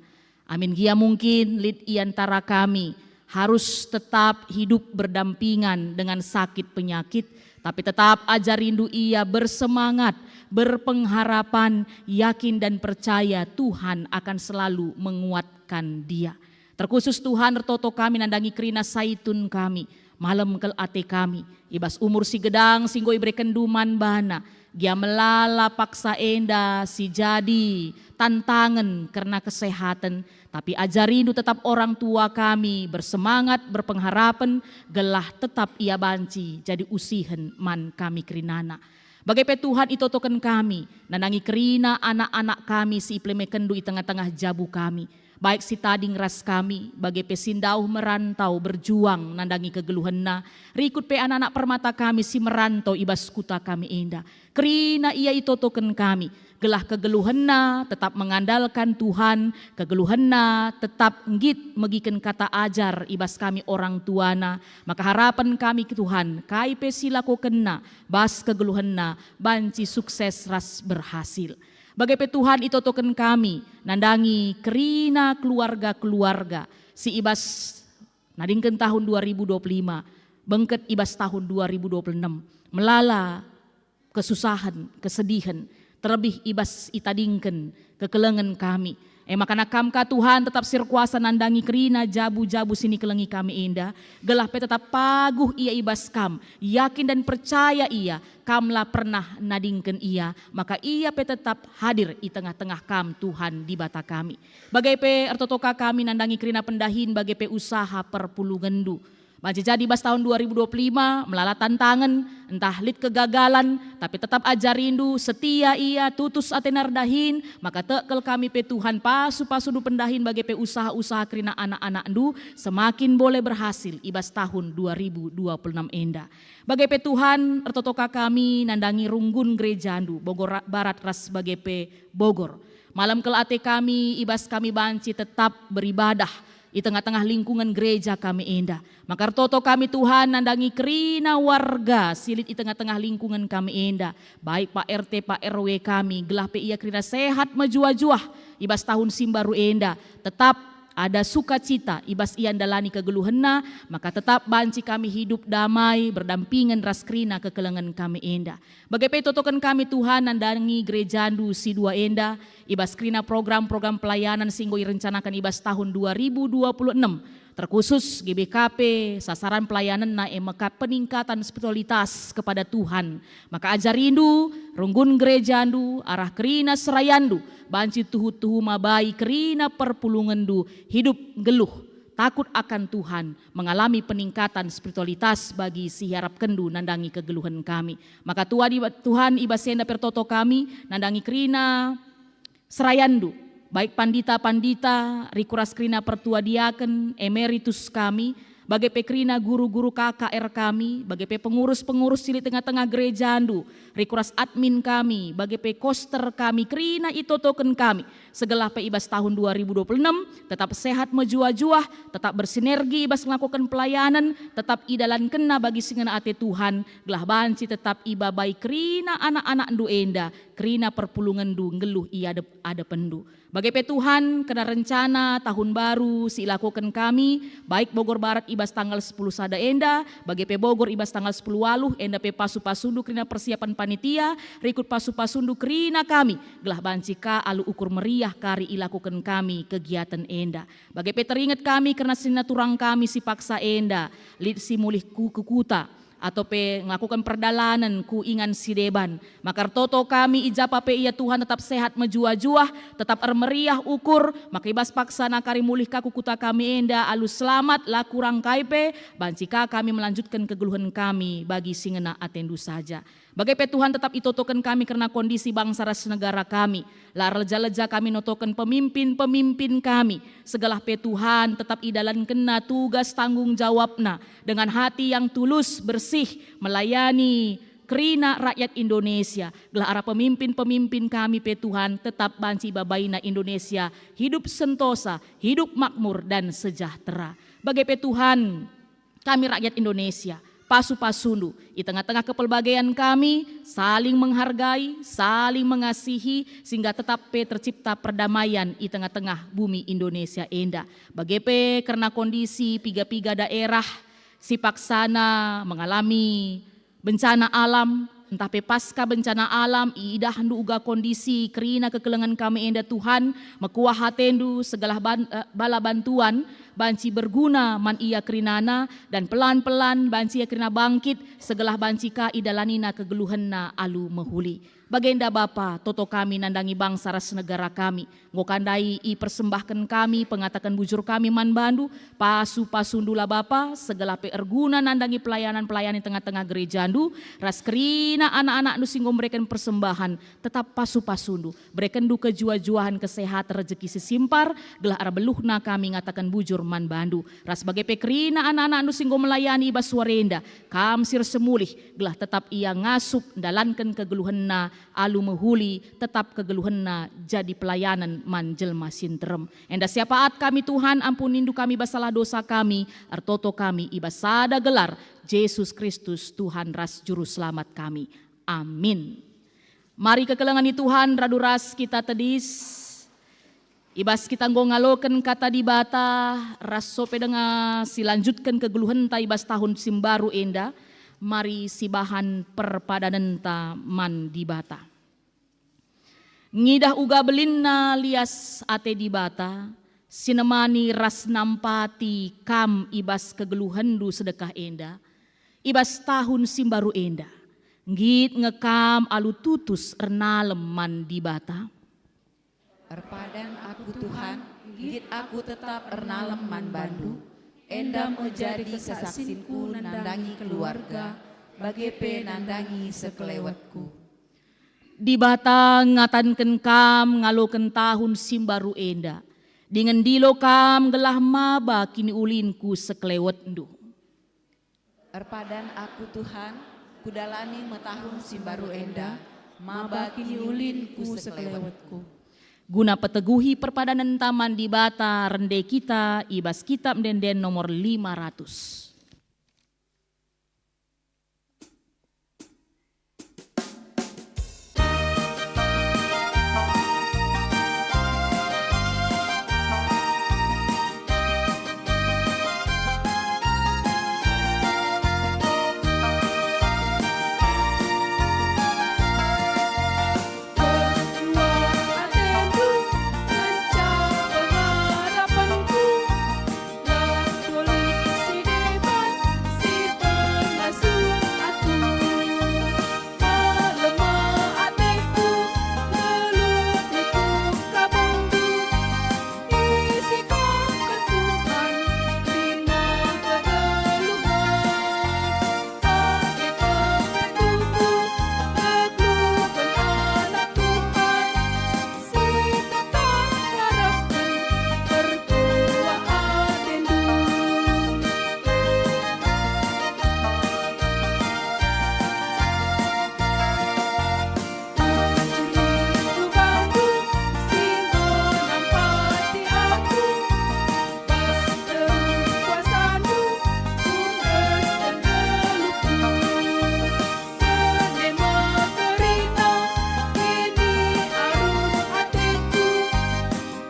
Amin gia mungkin lit i antara kami harus tetap hidup berdampingan dengan sakit penyakit, tapi tetap ajarindu ia bersemangat, berpengharapan, yakin dan percaya Tuhan akan selalu menguatkan dia. Terkhusus Tuhan, ertoto kami nandangi kerina Saitun kami, malem kel ate kami, i bas umur si gedang si enggo iberekenndu man bana, gia melala paksa enda si jadi tantangen kerna kesehaten, tapi ajarindu tetap orang tua kami bersemangat, berpengharapen, gelah tetap ia banci jadi usihen man kami kerinana. Bage pe Tuhan, itotoken kami, nandangi kerina anak-anak kami si ipelemekenndu i tengah-tengah jabu kami, baik si tading ras kami, bage pe si ndauh merantau berjuang nandangi kegeluhenna, rikut pe anak-anak permata kami si merantau i bas kuta kami enda. Kerina ia itotoken kami, gelah kegeluhenna tetap mengandalkan Tuhan, kegeluhenna tetap nggit megiken kata ajar i bas kami orang tuana, maka harapen kami, Tuhan, kai pe si ilakokenna bas kegeluhenna banci sukses ras berhasil. Bage pe Tuhan, itotoken kami nandangi kerina keluarga-keluarga si i bas nadingken tahun dua ribu dua puluh lima, bengket i bas tahun dua ribu dua puluh enam, melala kesusahen, kesedihen, terlebih i bas itadingken kekelengen kami. E maka Kam ka Tuhan tetap si erkuasa nandangi kerina jabu-jabu si nikelengi kami enda, gelah pe tetap paguh ia i bas Kam, yakin dan percaya ia, Kam la pernah nadingken ia, maka ia pe tetap hadir i tengah-tengah Kam, Tuhan Dibata kami. Bage pe ertoto ka kami nandangi kerina pendahin bage pe usaha perpulungenndu. Banci jadi bas tahun dua ribu dua puluh lima, melala tantangen, ntah lit kegagalan, tapi tetap ajarindu, setia ia, tutus atena erdahin, maka tek kal kami pe Tuhan, pasu-pasundu pendahin bage pe usaha-usaha kerina anak-anakndu semakin boleh berhasil i bas tahun dua ribu dua puluh enam enda. Bage pe Tuhan, ertoto ka kami nandangi runggun gerejandu, Bogor Ra-, Barat ras bage pe Bogor. Malem kel ate kami, ibas kami banci tetap beribadah i tengah-tengah lingkungen gereja kami enda. Maka ertoto kami, Tuhan, nandangi kerina warga si lit i tengah-tengah lingkungen kami enda, baik Pak R T, Pak R W kami, gelah pe ia kerina sehat mejuah-juah ibas tahun si mbaru enda, tetap ada sukacita ibas ia ndalani kegeluhenna, maka tetap banci kami hidup damai berdampingen ras kerina kekelengen kami enda. Bage pe itotoken kami, Tuhan, nandangi gerejandu si dua enda, ibas kerina program-program pelayanan si enggo irencanaken ibas tahun dua ribu dua puluh enam, terkhusus G B K P, sasaran pelayanenna e maka peningkatan spiritualitas kepada Tuhan. Maka ajarindu, runggun gerejandu, arah kerina serayandu, banci tuhu-tuhu mabai kerina perpulungenndu, hidup nggeluh, takut akan Tuhan, mengalami peningkatan spiritualitas bagi si iarapkenndu nandangi kegeluhen kami. Maka Tuhan, Tuhan, ibas enda pe ertoto kami nandangi kerina serayanndu, baik pandita-pandita, rikut ras kerina pertua diaken, emeritus kami, bage pe kerina guru-guru K K R kami, bage pe pengurus-pengurus si lit tengah-tengah gerejandu, rikut ras admin kami, bage pe koster kami, kerina itotoken kami, segelah pe ibas tahun dua ribu dua puluh enam tetap sehat mejuah-juah, tetap bersinergi ibas ngelakoken pelayanan, tetap idalankenna bagi si ngena ate Tuhan, gelah banci tetap ibabai kerina anak-anakndu enda, kerina perpulungenndu nggeluh i adep-adepenndu. Bage pe Tuhan, kerna rencana tahun baru si ilakoken kami, baik Bogor Barat ibas tanggal sepuluh sada enda, bage pe Bogor ibas tanggal sepuluh waluh, enda pe pasu-pasundu kerina persiapan panitia, rikut pasu-pasundu kerina kami, gelah banci ka alu ukur meriah kari ilakoken kami kegiaten enda. Bage pe teringet kami kerna senina turang kami si paksa enda, lit si mulih ku, ku kuta, atau pe ngelakoken perdalanen ku ingan si deban. Maka ertoto kami, i japa pe ia Tuhan tetap sehat mejuah-juah, tetap ermeriah ukur, maka ibas paksana kari mulih ka ku kuta kami enda alu selamat, la kurang kai pe, banci ka kami melanjutken kegeluhen kami bagi si ngena atendu saja. Bage pe Tuhan tetap itotoken kami kerna kondisi bangsa ras negara kami. La erleja-leja kami notoken pemimpin-pemimpin kami. Segelah pe Tuhan tetap idalankenna tugas tanggung jawabna dengan hati yang tulus, bersih, melayani kerina rakyat Indonesia. Gelah arah pemimpin-pemimpin kami pe Tuhan tetap banci ibabaina Indonesia hidup sentosa, hidup makmur dan sejahtera. Bage pe Tuhan, kami rakyat Indonesia, pasu-pasundu, i tengah-tengah kepelbagaian kami, saling menghargai, saling mengasihi, sehingga tetap pe tercipta perdamaian i tengah-tengah bumi Indonesia enda. Bage pe kerna kondisi piga-piga daerah si paksana mengalami bencana alam, ntah pe pasca bencana alam, iidahndu uga kondisi kerina kekelengen kami enda, Tuhan, mekuah atendu, segelah ban-, eh, bala bantuan banci berguna man ia kerinana, dan pelan-pelan banci ia kerina bangkit, segelah banci ka idalanina kegeluhenna alu mehuli. Bagenda Bapa, toto kami nandangi bangsa ras negara kami. Enggo ka ndai ipersembahken kami pengataken bujur kami man bandu, pasu-pasundu la Bapa, segelah pe erguna nandangi pelayanan-pelayanan tengah-tengah gerejandu, ras kerina anak-anakndu si enggo mereken persembahan, tetap pasu-pasundu, berekenndu kejuah-juahen, kesehat, rejeki si simpar, gelah erbeluhna kami ngataken bujur man bandu, ras bage pe kerina anak-anakndu si enggo melayani i bas wari enda, kam si ersemulih, gelah tetap ia ngasup ndalanken kegeluhenna alu mehuli, tetap kegeluhenna jadi pelayanen man jelma si nterem. Enda siapaat kami, Tuhan, ampunindu kami bas salah dosa kami, ertoto kami i bas sada gelar, Jesus Kristus, Tuhan ras Juru Selamat kami. Amin. Mari kekelengen ni Tuhan radu ras kita tedis. I bas kita enggo ngaloken Kata Dibata, ras so pe denga silanjutken kegeluhenta i bas tahun si mbaru enda, mari sibahan perpadanenta man Dibata. Ngidah uga belinna lias ate Dibata, si nemani ras nampati kam i bas kegeluhenndu sedekah enda, i bas tahun si mbaru enda, nggit nge kam alu tutus ernalem man Dibata? Erpadan aku, Tuhan, nggit aku tetap ernalem man bandu, enda me jadi kesaksinku nandangi keluarga, bage pe nandangi sekelewetku. Dibata ngatanken kam ngaloken tahun si mbaru enda, dingen ndilo kam gelah maba kiniulinku sekelewetndu. Erpadan aku, Tuhan, kudalani me tahun si mbaru enda, maba kiniulinku sekelewetku. Guna peteguhi perpadanenta man Dibata, rende kita i bas Kitab Ende-enden nomor lima ratus.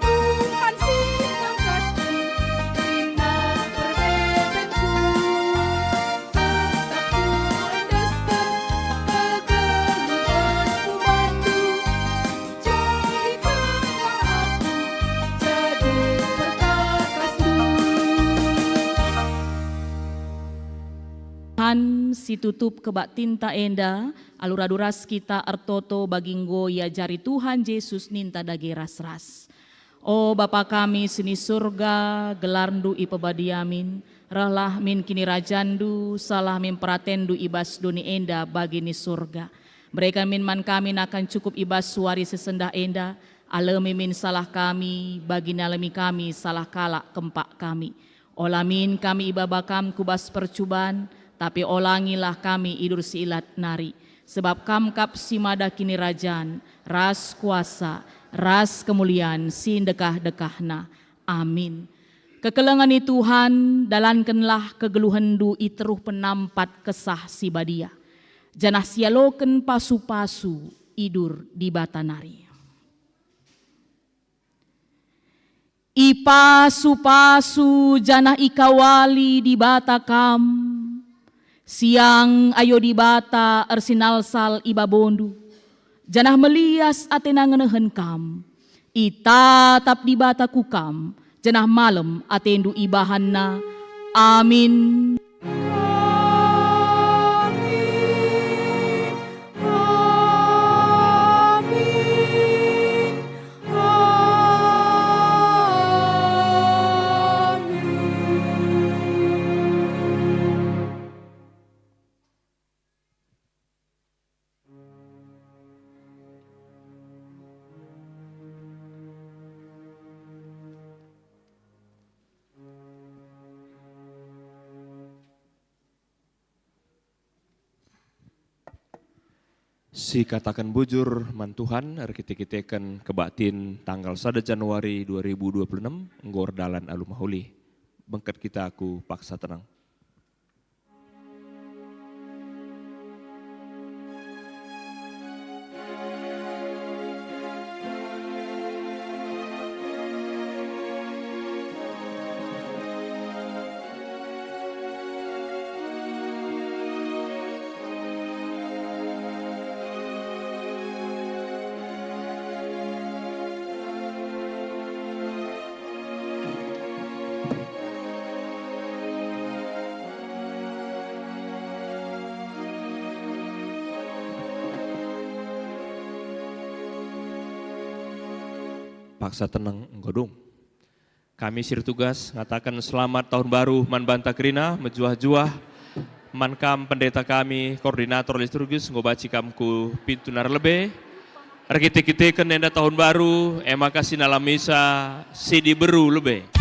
Tuhan si ngangkatken kerina perbebenku, tetap kuendesken kegeluhenku mandu, jadikenlah aku jadi perkakasndu. Tuhan si tutup kebaktinta enda, alu radu ras kita ertoto bagi enggo iajari Tuhan Jesus ninta dage ras-ras. O Bapa kami si ni Surga, gelarNdu ipebadiamin, rehlah min kinirajanNdu, sehlah min peratenNdu i bas doni enda bagi ni Surga. Bereken min man kami nakan cukup i bas wari si sendah enda, alemi min salah kami, bagi nalemi kami salah kalak kempak kami. Ola min kami ibaba Kam ku bas percuban, tapi olangilah kami idur si ilat nari, sebab Kam kap si mada kinirajan, ras kuasa, ras kemulian si ndekah-ndekahna. Amin. Kekelengen i Tuhan, dalankenlah kegeluhenNdu i teruh penampat Kesah Si Badia, janah sialoken pasu-pasu idur Dibata nari. Ipasu-pasu janah ikawali Dibata kam. Siang ayo Dibata ersinalsal i babondu, janah melias atena ngenehen kam. Itatap Dibata ku kam, janah malem atendu ibahanNa. Amin. Amin. Amin. Amin. Sikataken bujur man Tuhan, erkite-kiteken kebaktin tanggal sada Januari dua ribu dua puluh enem enggo erdalan alu mehuli. Bengket kita ku paksa tenang. Paksa tenang enggo dung. Kami si ertugas ngataken selamat tahun baru man banta kerina, mejuah-juah man kam pendeta kami, koordinator liturgis, enggo banci kam ku pintu nari lebe. Erkite-kiteken enda tahun baru, e maka sinalami sa si diberu lebe.